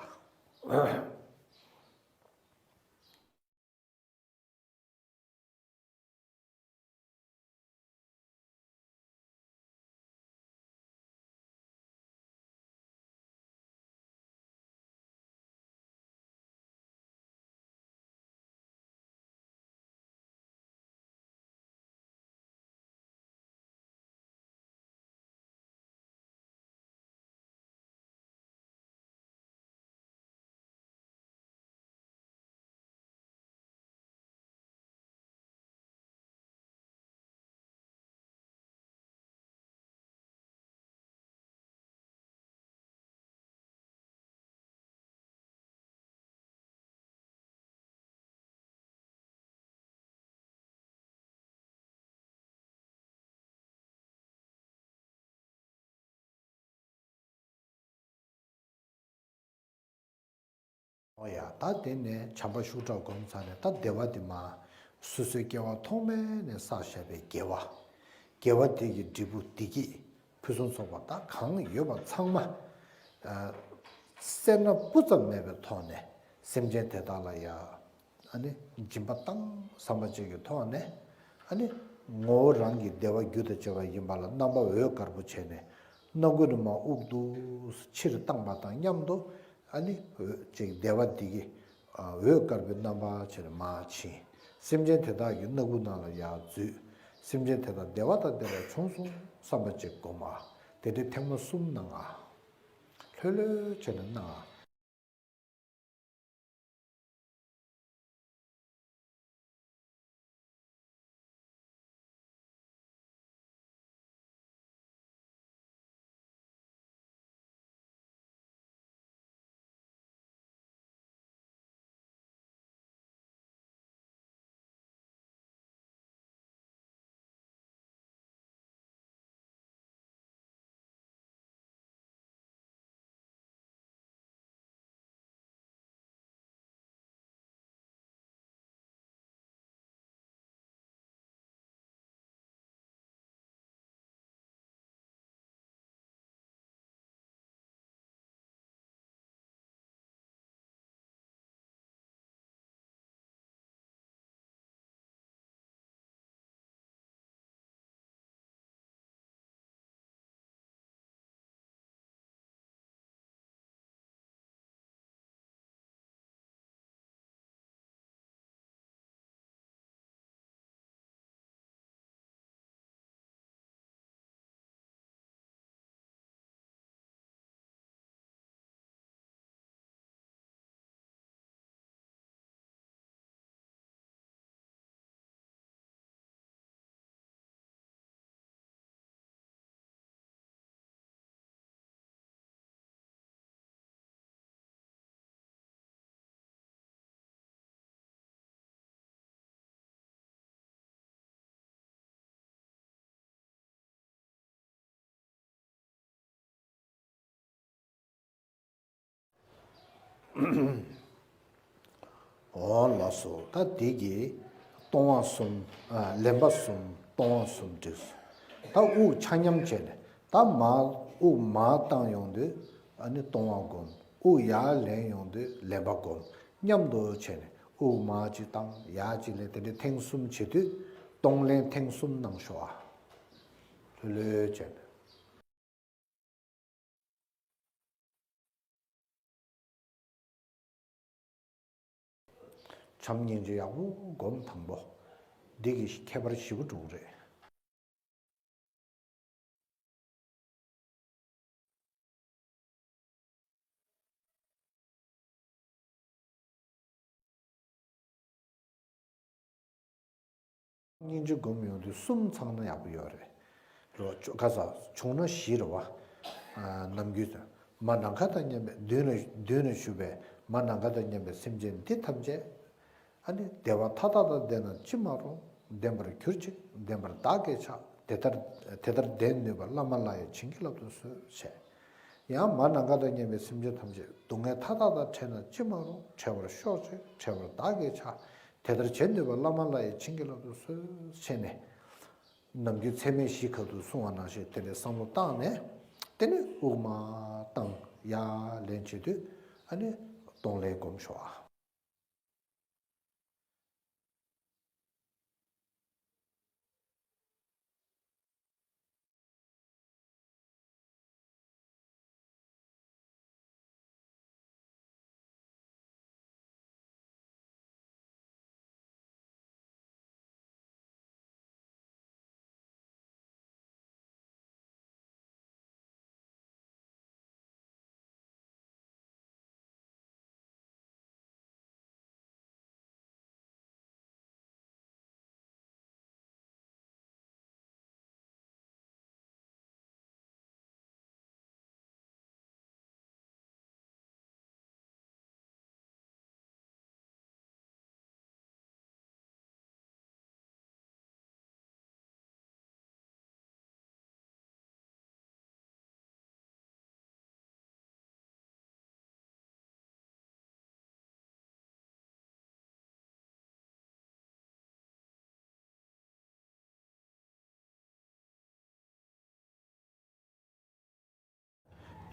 ཨོ་ཡ། ད་དེ་ནས་བྱམས་པ་ཤུགས་དྲག་སྒོམ་ཚར་ནས། ད་བདེ་བ་དེ་མ་སོ་སོའི་སྐྱེ་བ་ཐོག་མེད་ནས་བསགས་བཞག་པའི་དགེ་བ། དགེ་བ་དེ་གི་འབྲས་བུ་བདེ་སྐྱིད་ཕུན་སུམ་ཚོགས་པ་ད་གང་ཡོད་པ་ཚང་མ། ཨ། སེར་སྣ་སྤུ་ཙམ་མེད་པའི་ཐོག་ནས་སེམས་ཅན་དེ་དག་ལ་ཡ། ཨ་ནི་སྦྱིན་པ་བཏང་བསམ་པ་ཅིག་གི་ཐོག་ནས། ཨ་ནི་ངོ་བོ་རང་གི་བདེ་བ་རྒྱུ་དང་བཅས་པ་ཡིན་པ་ལ་རྣམ་པ་འོད་དཀར་པོ་བྱས་ནས། སྣ་ཁུང་ནས་མར་དབུགས་འདུག་སེ་ཕྱིར་བཏང་བ་དང་མཉམ་དུ། ཨ་ནི་འོད་ཅིག་བདེ་བ་འདི་གི། ཨ། འོད་དཀར་པོའི་རྣམ་པ་བྱས་ནས་མར་ཕྱིན། སེམས་ཅན་དེ་དག་གི་སྣ་ཁུང་ནང་ལ་ཡར་འཛུལ། སེམས་ཅན་དེ་དག་བདེ་བ་དང་ལྡན་པ་བྱུང་སོང་བསམ་པ་ཅིག་སྒོམ་པ། དེ་འདྲའི་ཐེངས་མ་གསུམ་གནང་ང་། ལྷོད་ལྷོད་བྱས་ནས་གནང་ང་། འོ་ལགས་སོ། ད་དེ་གི་ལྟུང་བ་གསུམ། ཨ། ལེན་པ་གསུམ། ལྟུང་བ་གསུམ་འགྲིགས་སོང་། ད་དབུགས་ཆ་མཉམ་བྱས་ནས། ད་མར་དབུགས་མར་བཏང་ཡོང་དུས། ཨ་ནི་ལྟུང་བ་སྒོམ། དབུགས་ཡར་ལེན་ཡོང་དུས་ལེན་པ་སྒོམ། མཉམ་དུ་བྱས་ནས་དབུགས་མར་གཅིག་བཏང་ཡར་གཅིག་ལེན། དེ་འདྲའི་ཐེངས་གསུམ་བྱེད་དུས་ལྟུང་ལེན་ཐེངས་གསུམ་གནང་ཤོག་ཨ། ལྷོད་ལྷོད་བྱས་ནས། བྱམས་སྙིང་རྗེ་ཡག་པོ་སྒོམ། དང་པོ་འདི་གི་ཁྱད་པར་ཞེ་པོ་འགྲོ་གི་རེད། སྙིང་རྗེ་སྒོམ་ཡོང་དུས་གསུམ་ཚང་ན་ཡག་པོ་ཡོད་རེད། རོ་ཁ་ས་བྱུང་ན་བཞི་རེད་བ། ཨ། ནམ་རྒྱུན་དུ་མ་ནམ་མཁའ་དང་མཉམ་པའི། མདུན་ལ་མདུན་ལ་བཞུགས་པའི་མ་ནམ་མཁའ་དང་མཉམ་པའི་སེམས་ཅན་འདི་ཐམས་ཅད། ཨ་ནི་བདེ་བ་མཐའ་དག་དང་ལྡན་ན་ཅི་མ་རུང་། ལྡན་པར་གྱུར་ཅིག་ལྡན་པར་བདག་གིས་བྱ། དེ་ལྟར་དེ་ལྟར་ལྡན་ནུས་པ་བླ་མ་ལ་ཡང་བྱིན་གྱིས་བརླབ་ཏུ་གསོལ་བྱས། ཡང་མ་ནམ་མཁའ་དང་མཉམ་པའི་སེམས་ཅན་ཐམས་ཅད་སྡུག་བསྔལ་མཐའ་དག་དང་བྲལ་ན་ཅི་མ་རུང་། བྲལ་བར་ཤོག་ཅིག་བྲལ་བར་བདག་གིས་བྱ། དེ་ལྟར་བྱེད་ནུས་པ་བླ་མ་ལ་ཡང་བྱིན་གྱིས་བརླབ་ཏུ་གསོལ་བྱས་ནས། ནམ་རྒྱུན་ཚད་མེད་བཞི་ཁ་ཐུག་གསུང་བ་ནང་བཞིན་དེ་འདྲའི་བསམ་བློ་བཏང་ནས། དེ་ནས་དབུགས་མར་བཏང་ཡར་ལེན་བྱེད་དུས། ཨ་ནི་ལྟུང་ལེན་སྒོམ་ཤོག་ཨ།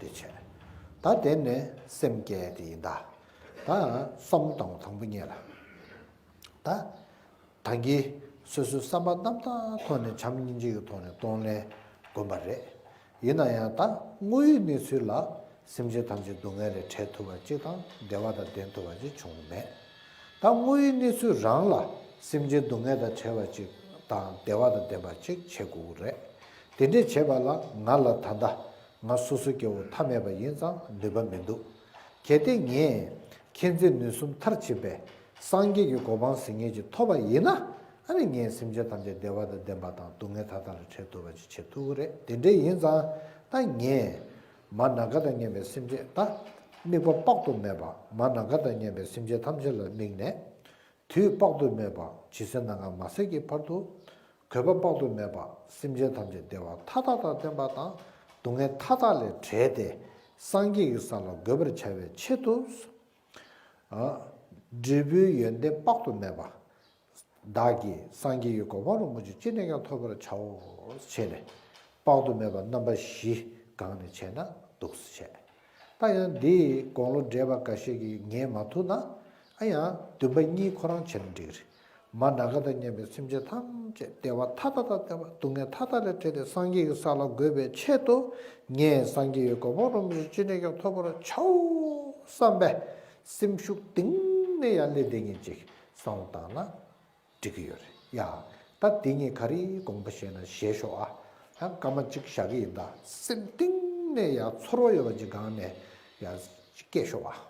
དེ་བྱས། ད་དེ་ནས་སེམས་བསྐྱེད་དེ་ཡིན་ད། ད་བསམ་བློ་བཏང་དང་པོ་ཉིད་ལ། ད། ད་གིན་སོ་སོའི་བསམ་པ་རྣམ་དག་ཐོག་ནས་བྱམས་སྙིང་རྗེ་གི་ཐོག་ནས་གཏོང་ལེན་བསྒོམས་པ་རེད། ཡིན་ན་ཡང་ད་དངོས་ཡོད་གནས་ཚུལ་ལ་སེམས་ཅན་ཐམས་ཅད་སྡུག་བསྔལ་ལས་བྲལ་ཐུབ་པ་ཅིག་དང་བདེ་བ་དང་ལྡན་ཐུབ་པ་ཅིག་བྱུང་མེད། ད་དངོས་ཡོད་གནས་ཚུལ་རང་ལ་སེམས་ཅན་སྡུག་བསྔལ་དང་བྲལ་བ་ཅིག་དང་བདེ་བ་དང་ལྡན་པ་ཅིག་བྱེད་དགོས་ཀྱི་རེད། དེ་འདྲས་བྱེད་པ་ལ་ང་ལ་ད་ལྟ་ང་སོ་སོ་སྐྱེ་བོ་ཐ་མལ་པ་ཡིན་ཙང་ནུས་པ་མི་འདུག་གལ་ཏེ་ངས་མཁྱེན་བརྩེ་ནུས་གསུམ་མཐར་ཕྱིན་པའི་སངས་རྒྱས་ཀྱི་གོ་འཕང་ཟེར་མཁན་ཅིག་ཐོབ་པ་ཡིན་ན། ཨ་ནི་ངས་སེམས་ཅན་ཐམས་ཅད་བདེ་བ་དང་ལྡན་པ་དང་སྡུག་བསྔལ་མཐའ་དག་ལས་བྲལ་ཐུབ་པ་ཅིག་བྱེད་ཐུབ་ཀྱི་རེད། དེ་འདྲས་ཡིན་ཙང་ད་ངས་མ་ནམ་མཁའ་དང་མཉམ་པའི་སེམས་ཅན། ད་དམིགས་པ་དཔག་ཏུ་མེད་པ་མ་ནམ་མཁའ་དང་མཉམ་པའི་སེམས་ཅན་ཐམས་ཅད་ལ་དམིགས་ནས། དུས་དཔག་ཏུ་མེད་པ་ཇི་སྲིད་ནམ་མཁའ་མ་ཟད་ཀྱི་བར་དུ། གོས་པ་དཔག་ཏུ་མེད་པ་སེམས་ཅན་ཐམས་ཅད་བདེ་བ་མཐའ་དག་དང་ལྡན་པ་དང་སྡུག་བསྔལ་མཐའ་དག་ལས་བྲལ་ཏེ་སངས་རྒྱས་ཀྱི་ས་ལ་འགོད་པར་བྱ་བའི་ཆེད་དུ། ཨ། འབྲས་བུའི་ཡོན་ཏན་དཔག་ཏུ་མེད་པ། བདག་གིས་སངས་རྒྱས་ཀྱི་གོ་འཕང་རིན་པོ་ཆེ་ཅི་ནས་ཀྱང་ཐོབ་པར་བྱའོ་ཞེས་ནས། དཔག་ཏུ་མེད་པ་རྣམ་པ་བཞི་སྒང་ནས་བྱས་ན་འདུག་སེ་བྱས། ད་ཡང་འདིའི་དགུང་ལོ་བགྲེས་པ་འགའ་ཤས་ཀྱིས་ངེས་མ་ཐུབ་ན། ཨ་ཡང་འདུན་པ་གཉིས་ཁོ་རང་བྱས་ན་འགྲིག་གི་རེད། མ་ནམ་མཁའ་དང་མཉམ་པའི་སེམས་ཅན་ཐམས་ཅད་བདེ་བ་མཐའ་དག་དང་ལྡན་པ་སྡུག་བསྔལ་མཐའ་དག་ལས་བྲལ་ཏེ་སངས་རྒྱས་ཀྱི་ས་ལ་འགོད་པའི་ཆེད་དུ། ངས་སངས་རྒྱས་ཀྱི་གོ་འཕང་རིན་པོ་ཆེ་ཅི་ནས་ཀྱང་ཐོབ་པར་བྱའོ་བསམ་པའི་སེམས་ཤུགས་གཏིང་ནས་ཡར་སླེབས་བསྡད་མཁན་ཅིག་བསམ་བློ་བཏང་ན་འགྲིག་གི་ཡོད་རེད་ཡ། ད་དེ་གཉིས་ག་རེ་དགོངས་པ་བཞེས་ན་བཞེས་ཤོག་ཨ། ཡང་སྐར་མ་གཅིག་བཞག་གི་ཡིན། ད་སེམས་གཏིང་ནས་ཡར་ཚོར་བ་ཡོད་པ་ཅིག་སྒང་ནས་ཡར་སྐྱེས་ཤོག་ཨ།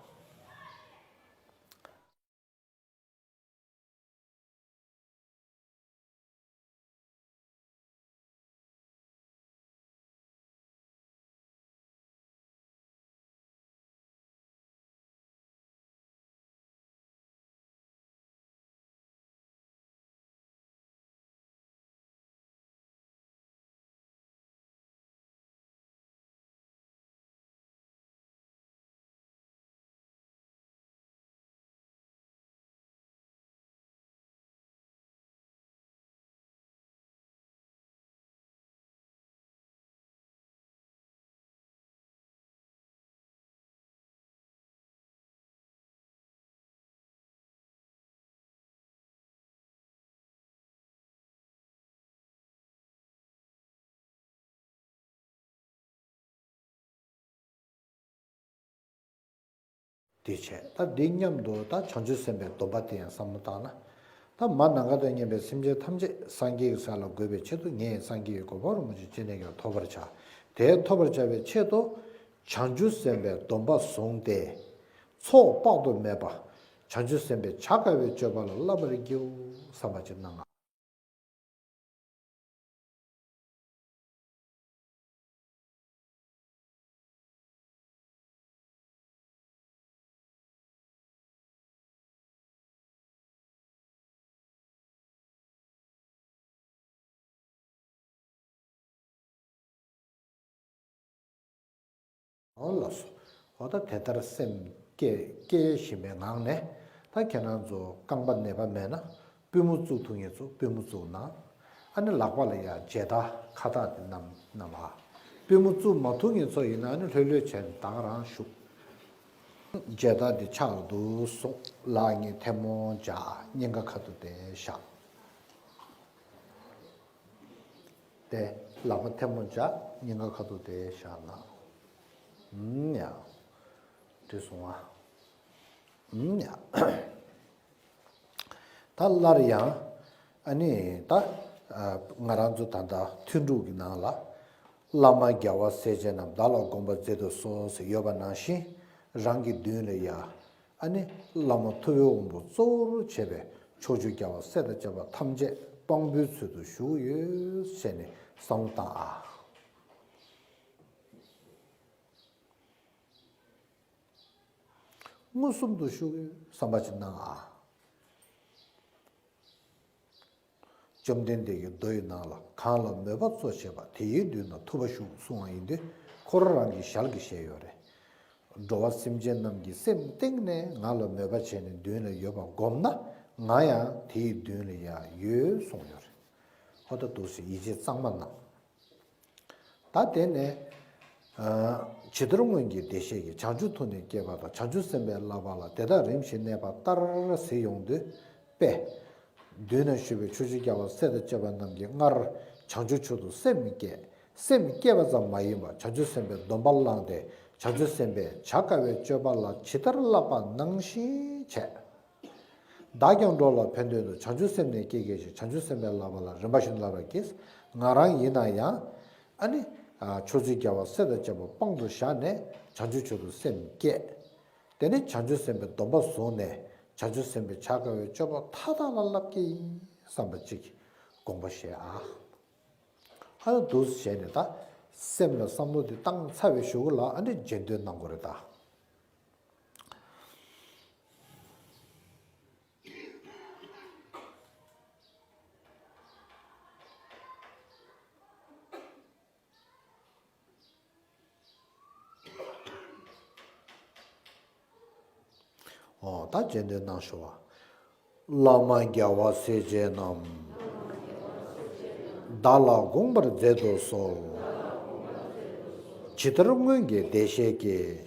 དེ་བྱས། ད་འདི་མཉམ་དུ་ད་བྱང་ཆུབ་སེམས་དཔའི་སྡོམ་པ་དེ་ཡང་བསམ་བློ་བཏང་ན། ད་མ་ནམ་མཁའ་དང་མཉམ་པའི་སེམས་ཅན་ཐམས་ཅད་སངས་རྒྱས་ཀྱི་ས་ལ་འགོད་པའི་ཆེད་དུ་ངས་སངས་རྒྱས་ཀྱི་གོ་འཕང་རིན་པོ་ཆེ་ཅི་ནས་ཀྱང་ཐོབ་པར་བྱ། དེ་ཐོབ་པར་བྱ་བའི་ཆེད་དུ། བྱང་ཆུབ་སེམས་དཔའི་སྡོམ་པ་བཟུང་སྟེ། ཚོགས་དཔག་ཏུ་མེད་པ། བྱང་ཆུབ་སེམས་དཔའི་བྱ་དཀའ་བའི་སྤྱོད་པ་ལ་བསླབ་པར་བགྱིའོ་བསམ་པ་ཅིག་གནང་ང་། འོ་ལགས་སོ། འོ་ད་དེ་ལྟར་སེམས་བསྐྱེད་བསྐྱེད་བཞིན་པའི་ངང་ནས། ད་ཁྱེད་རང་ཚོ་རྐང་པ་ནད་པ་མེད་ན་པུས་མོ་བཙུགས་ཐུབ་མཁན་ཚོ་པུས་མོ་བཙུགས་གནང་། ཨ་ནི་ལག་པ་ལ་ཡ་མཇལ་དར་ཁ་བཏགས་དེ་བསྣམས་བསྣམས་ཨ། པུས་མོ་བཙུགས་མ་ཐུབ་མཁན་ཚོ་ཡིན་ན་ཨ་ནི་ལྷོད་ལྷོད་བྱས་ནས་ད་ག་རང་བཞུགས། མཇལ་དར་འདི་ཕྱག་ཏུ་བཟུང་། ལག་གཉིས་ཐལ་མོ་སྦྱར། སྙིང་ག་ཁ་ཐུག་དེ་བཞག། དེ་ལག་པ་ཐལ་མོ་སྦྱར། སྙིང་ག་ཁ་ཐུག་དེ་བཞག་ན། ཨུམ་ཡ། འགྲིག་སོང་ང་། ཨུམ་ཡ། ད་སླར་ཡང་། ཨ་ནི་ད། ང་རང་ཚོ་ད་ལྟ་ཐུན་དྲུག་གི་ནང་ལ། བླ་མ་རྒྱལ་བ་སྲས་བཅས་རྣམས། བདག་ལ་དགོངས་པར་མཛད་དུ་གསོལ་ཟེར་ཡོད་པ་ནང་བཞིན། རང་གི་མདུན་ལ་ཡ། ཨ་ནི་བླ་མ་ཐུབ་པའི་དབང་པོ་གཙོ་བོར་བྱས་པའི་ཕྱོགས་བཅུའི་རྒྱལ་བ་སྲས་དང་བཅས་པ་ཐམས་ཅད་དཔང་པོའི་ཚུལ་དུ་བཞུགས་ཡོད་ཟེར་ནས་བསམ་བློ་བཏང་ཨ། མངོན་སུམ་དུ་བཞུགས་ཡོད་བསམ་པ་ཅིག་གནང་ཨ། བཅོམ་ལྡན་འདས་ཀྱིས་མདོ་ཡི་ནང་ལ། གང་ལ་མོས་པ་གཙོ་བྱས་པ། དེ་ཡི་མདུན་ན་ཐུབ་པ་བཞུགས་གསུང་བ་ཡིན་དུས། ཁོ་རང་རང་གི་ཞལ་གྱིས་བཞེས་ཡོད་རེད། འགྲོ་བ་སེམས་ཅན་རྣམས་ཀྱིས་སེམས་གཏིང་ནས་ང་ལ་མོས་པ་བྱས་ནས་མདུན་ལ་ཡོད་པ་བསྒོམས་ན། ང་ཡང་དེའི་མདུན་ལ་ཡང་ཡོད་གསུངས་ཡོད་རེད། ཧོ་ད་འདུག་སེ་ཡིད་ཆེས་གཙང་མ་གནང་། ད་དེ་ནས་ ཇི་ལྟར་སྔོན་གྱི་བདེ་གཤེགས་ཀྱིས། བྱང་ཆུབ་ཐུགས་ནི་བསྐྱེད་པ་དང་། བྱང་ཆུབ་སེམས་དཔའི་བསླབ་པ་ལ། དེ་དག་རིམ་བཞིན་གནས་པ་ལྟར་ཟེར་ཡོང་དུས་པས། མདུན་ན་ཞུས་པའི་ཕྱོགས་བཅུའི་རྒྱལ་བ་སྲས་དང་བཅས་པ་རྣམས་ཀྱིས་སྔར་བྱང་ཆུབ་མཆོག་ཏུ་སེམས་བསྐྱེད། སེམས་བསྐྱེད་པ་ཙམ་མ་ཡིན་པར་བྱང་ཆུབ་སེམས་དཔའི་སྡོམ་པ་བླངས་ཏེ། བྱང་ཆུབ་སེམས་དཔས་བྱ་དཀའ་བའི་སྤྱོད་པ་ལ་ཇི་ལྟར་བསླབ་པ་ནང་བཞིན་བྱས། བདག་ཀྱང་འགྲོ་ལ་ཕན་དོན་དུ། བྱང་ཆུབ་སེམས་ནི་བསྐྱེད་བགྱི་ཞིང་། བྱང་ཆུབ་སེམས་དཔའི་བསླབ་པ་ལ། རིམ་པ་བཞིན་དུ་བསླབ་པར་བགྱི། ང་རང་ཡིན་ན་ཡང་། ཨ་ནི། ཕྱོགས་བཅུའི་རྒྱལ་བ་སྲས་དང་བཅས་པ་དཔང་དུ་བཞག་ནས་བྱང་ཆུབ་མཆོག་ཏུ་སེམས་བསྐྱེད། དེ་ནས་བྱང་ཆུབ་སེམས་དཔའི་སྡོམ་པ་བཟུང་ནས་བྱང་ཆུབ་སེམས་དཔའི་བྱ་དཀའ་བའི་སྤྱོད་པ་མཐའ་དག་ལ་བསླབ་ཀྱི་ཡིན་བསམ་པ་ཅིག་དགོངས་པ་བཞེས་ཨ། ཨ་ནི་འདུག་བྱས་ནས་ད་སེམས་ལ་བསམ་བློ་དེ་བཏང་ཚར་བའི་གཞུག་གུ་ལ་ཨ་ནི་རྗེས་ཟློས་གནང་དགོས་རེད་ད། ཨོ་ད་རྗེས་ཟློས་གནང་ཞུ་བ། བླ་མ་རྒྱལ་བ་སྲས་བཅས་རྣམས། བདག་ལ་དགོངས་པར་མཛད་དུ་གསོལ། ཇི་ལྟར་སྔོན་གྱི་བདེ་གཤེགས་ཀྱིས།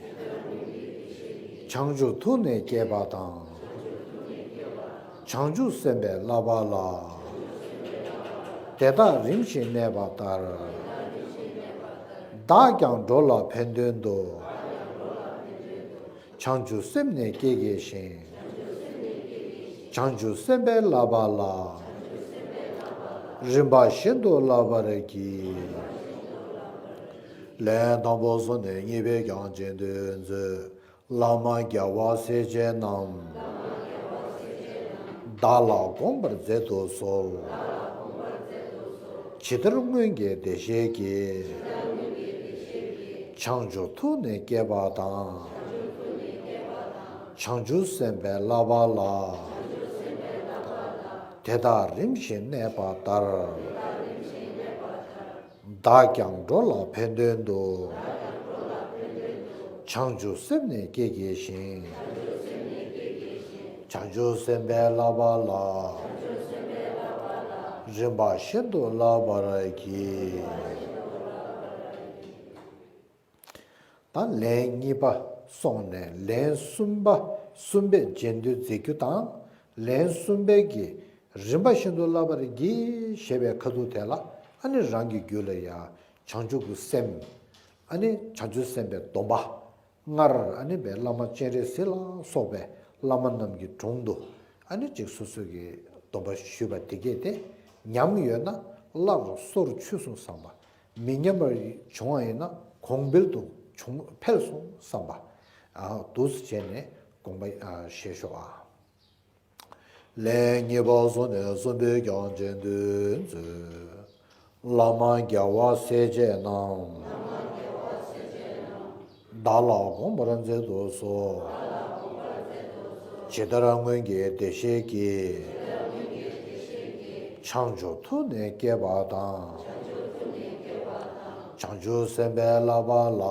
བྱང་ཆུབ་ཐུགས་ནི་བསྐྱེད་པ་དང་། བྱང་ཆུབ་སེམས་དཔའི་བསླབ་པ་ལ། དེ་དག་རིམ་བཞིན་གནས་པ་ལྟར། བདག་ཀྱང་འགྲོ་ལ་ཕན་དོན་དུ། བྱང་ཆུབ་སེམས་ནི་བསྐྱེད་བགྱི་ཞིང་། བྱང་ཆུབ་སེམས་དཔའི་བསླབ་པ་ལ། རིམ་པ་བཞིན་དུ་བསླབ་པར་བགྱི། ལན་དང་པོ་གསུམ་ནས་གཉིས་པས་ཀྱང་རྗེས་ཟློས་མཛོད། བླ་མ་རྒྱལ་བ་སྲས་བཅས་རྣམས། བདག་ལ་དགོངས་པར་མཛད་དུ་གསོལ། ཇི་ལྟར་སྔོན་གྱི་བདེ་གཤེགས་ཀྱིས། བྱང་ཆུབ་ཐུགས་ནི་བསྐྱེད་པ་དང་། བྱང་ཆུབ་སེམས་དཔའི་བསླབ་པ་ལ། དེ་དག་རིམ་བཞིན་གནས་པ་ལྟར། བདག་ཀྱང་འགྲོ་ལ་ཕན་དོན་དུ། བྱང་ཆུབ་སེམས་ནི་བསྐྱེད་བགྱི་ཞིང་། བྱང་ཆུབ་སེམས་དཔའི་བསླབ་པ་ལ། རིམ་པ་བཞིན་དུ་བསླབ་པར་བགྱི། ད་ལན་གཉིས་པ་སོང་ནས་ལན་གསུམ་པ་གསུམ་པའི་རྗེས་ཟློས་མཛད་རྒྱུ་དང་། ལན་གསུམ་པའི་གི་རིམ་པ་བཞིན་དུ་བསླབ་པར་བགྱི་ཞེས་པའི་ཁ་ཐུག་དེ་ལ་ཨ་ནི་རང་གི་རྒྱུད་ལ་ཡང་བྱང་ཆུབ་ཀྱི་སེམས། ཨ་ནི་བྱང་ཆུབ་སེམས་དཔའི་སྡོམ་པ། སྔར་ཨ་ནི་བའི་བླ་མ་སྤྱན་རས་གཟིགས་ལ་སོགས་པའི་བླ་མ་རྣམས་ཀྱི་དྲུང་དུ་ཨ་ནི་ཅིག་སོ་སོ་གི་སྡོམ་པ་ཞུས་པ་དེ་གས་དེ་ཉམས་ཡོད་ན་སླར་གསོར་ཆུད་སོང་བསམ་པ། མི་ཉམས་པར་བྱུང་བ་ཡིན་ན་གོང་འཕེལ་དུ་བྱུང་འཕེལ་སོང་བསམ་པ། ཨ་འདུག་སེ་བྱས་ནས་དགོངས་པ་ཨ་བཞེས་ཤོག་ཨ། ལན་གཉིས་པ་སོང་ནས་གསུམ་པས་ཀྱང་རྗེས་ཟློས་མཛོད། བླ་མ་རྒྱལ་བ་སྲས་བཅས་རྣམས། བདག་ལ་དགོངས་པར་མཛད་དུ་གསོལ། ཇི་ལྟར་སྔོན་གྱི་བདེ་གཤེགས་ཀྱིས། བྱང་ཆུབ་ཐུགས་ནི་བསྐྱེད་པ་དང་། བྱང་ཆུབ་སེམས་དཔའི་བསླབ་པ་ལ།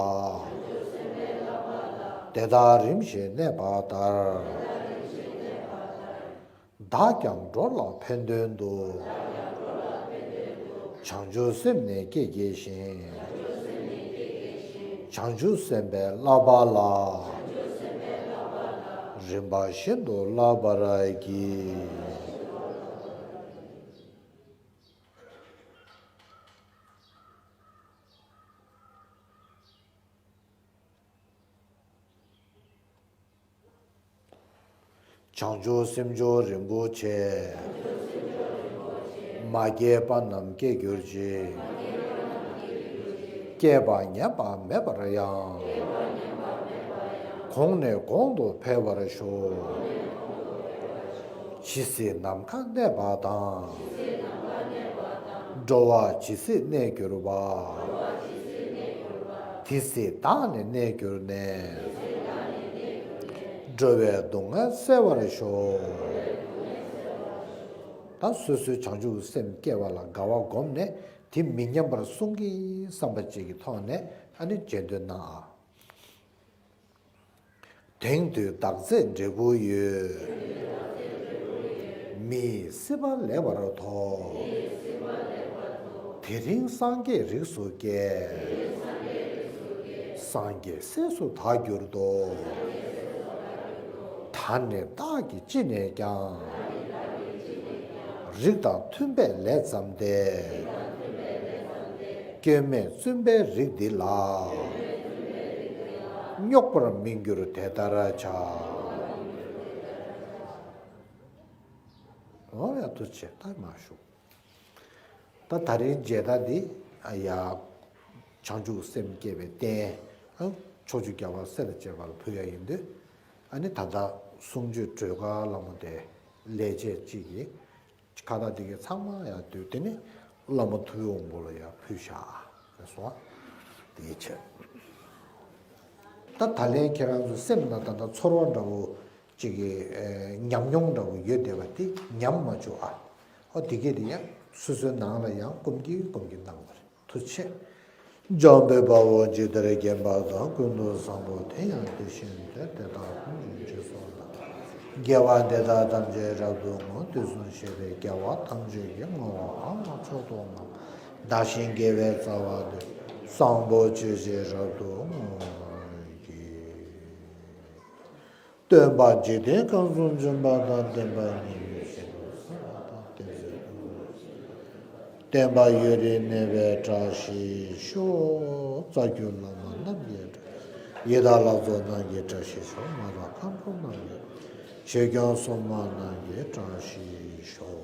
དེ་དག་རིམ་བཞིན་གནས་པ་ལྟར། བདག་ཀྱང་འགྲོ་ལ་ཕན་དོན་དུ། བྱང་ཆུབ་སེམས་ནི་བསྐྱེད་བགྱི་ཞིང་། བྱང་ཆུབ་སེམས་དཔའི་བསླབ་པ་ལ། རིམ་པ་བཞིན་དུ་བསླབ་པར་བགྱི། བྱང་ཆུབ་སེམས་མཆོག་རིན་པོ་ཆེ། མ་སྐྱེས་པ་རྣམས་སྐྱེ་གྱུར་ཅིག། སྐྱེས་པ་ཉམས་པ་མེད་པར་ཡང་། གོང་ནས་གོང་དུ་འཕེལ་བར་ཤོག། ཇི་སྲིད་ནམ་མཁའ་གནས་པ་དང་། འགྲོ་བ་ཇི་སྲིད་གནས་གྱུར་པ། དེ་སྲིད་བདག་ནི་གནས་གྱུར་ནས། འགྲོ་བའི་སྡུག་བསྔལ་སེལ་བར་ཤོག། ད་སོ་སོའི་བྱང་ཆུབ་སེམས་སྐྱེ་བ་ལ་དགའ་བ་བསྒོམས་ནས་དེ་མི་ཉམས་པར་སྲུང་གི་བསམ་པ་ཅིག་གི་ཐོག་ནས་ཨ་ནི་རྗེས་ཟློས་གནང་ཨ། དེང་དུས་བདག་རྩེ་འབྲས་བུ་ཡོད། མི་ཡི་སྲིད་པ་ལེགས་པར་ཐོབ། དེ་རིང་སངས་རྒྱས་རིགས་སུ་སྐྱེ། སངས་རྒྱས་སྲས་སུ་བདག་གྱུར་ཏོ། ད་ནི་བདག་གིས་ཅི་ནས་ཀྱང་། རིགས་དང་མཐུན་པའི་ལས་བརྩམས་ཏེ། སྐྱོན་མེད་བཙུན་པའི་རིགས་འདི་ལ། རྙོག་པར་མི་འགྱུར་དེ་ལྟར་བྱ། འོ་ཡ། ཐུགས་རྗེ་ཆེ། ད་མ་ཞུ། ད་ད་རིང་མཇལ་དར་འདི་ཡ། བྱང་ཆུབ་སེམས་བསྐྱེད་པའི་རྟེན། ཕྱོགས་བཅུའི་རྒྱལ་བ་སྲས་དང་བཅས་པ་ལ་ཕུལ་ཡ་ཡིན་དུས། ཨ་ནི་ད་ལྟ་གསུང་ཆོས་སྒྲོལ་དཀར་ལྷ་མོ་དེ་ལས་བྱེད་གཅིག་གིས་ཁ་བཏགས་འདི་གའི་ཚང་མ་ཡ་བསྡུས། དེ་ནས་བླ་མ་ཐུབ་པའི་དབང་པོ་ལ་ཡ་ཕུལ་བཞག་ཟེར་སོང་། དེའི་ཕྱིར། ད་ད་ལན་ཁྱེད་རང་ཚོ་སེམས་ནང་ད་ལྟ་ཚོར་བ་འདྲ་བོ་ཅིག་གི། ཨེ། ཉམས་མྱོང་འདྲ་བོ་ཡོད་བསྡད་པ་དེ་ཉམས་མ་བཅུག་ཨ། ཨོ་དེ་གས་དེ་ཡང་སོ་སོའི་ནང་ལ་ཡང་སྒོམ་གྱིན་སྒོམ་གྱིན་གནང་བ་རེད། ཐུགས་རྗེ་ཆེ། འཇམ་དཔལ་དཔའ་བོས་ཇི་ལྟར་མཁྱེན་པ་དང་། ཀུན་ཏུ་བཟང་པོ་དེ་ཡང་དེ་བཞིན་ཏེ། དེ་དག་ཀུན་གྱི་རྗེས་སུ་བདག་དགྱེས་པ་འདི་དག་ཐམས་ཅད་རབ་ཏུ་བསྔོ། དུས་གསུམ་གཤེགས་པའི་རྒྱལ་བ་ཐམས་ཅད་ཀྱི། བསྔོ་བ་འམ་མཆོག་ཏུ་བསྔགས། བདག་གཞན་དགེ་བའི་རྩ་བ་འདི། བཟང་པོ་སྤྱོད་ཕྱིར་རབ་ཏུ་བསྔོ་བར་བགྱི། སྟོན་པ་འཇིག་རྟེན་ཁམས་གསུམ་འཇོམས་པ་དང་། བསྟན་པ་ཉིད་ཡོད་ཤིན་ཏུ་གསལ་བ་དང་། བསྟན་པའི་སྐུ། བསྟན་པ་ཡུན་རིང་གནས་པའི་བཀྲ་ཤིས་ཤོག། རྩ་བརྒྱུད་བླ་མ་རྣམས་ཀྱི། ཡི་དམ་ལྷ་ཚོགས་རྣམས་ཀྱི་བཀྲ་ཤིས་ཤོག། མ་དང་མཁན་པོ་རྣམས་ཀྱི། ཆོས་སྐྱོང་སྲུང་མ་རྣམས་ཀྱི་བཀྲ་ཤིས་ཤོག།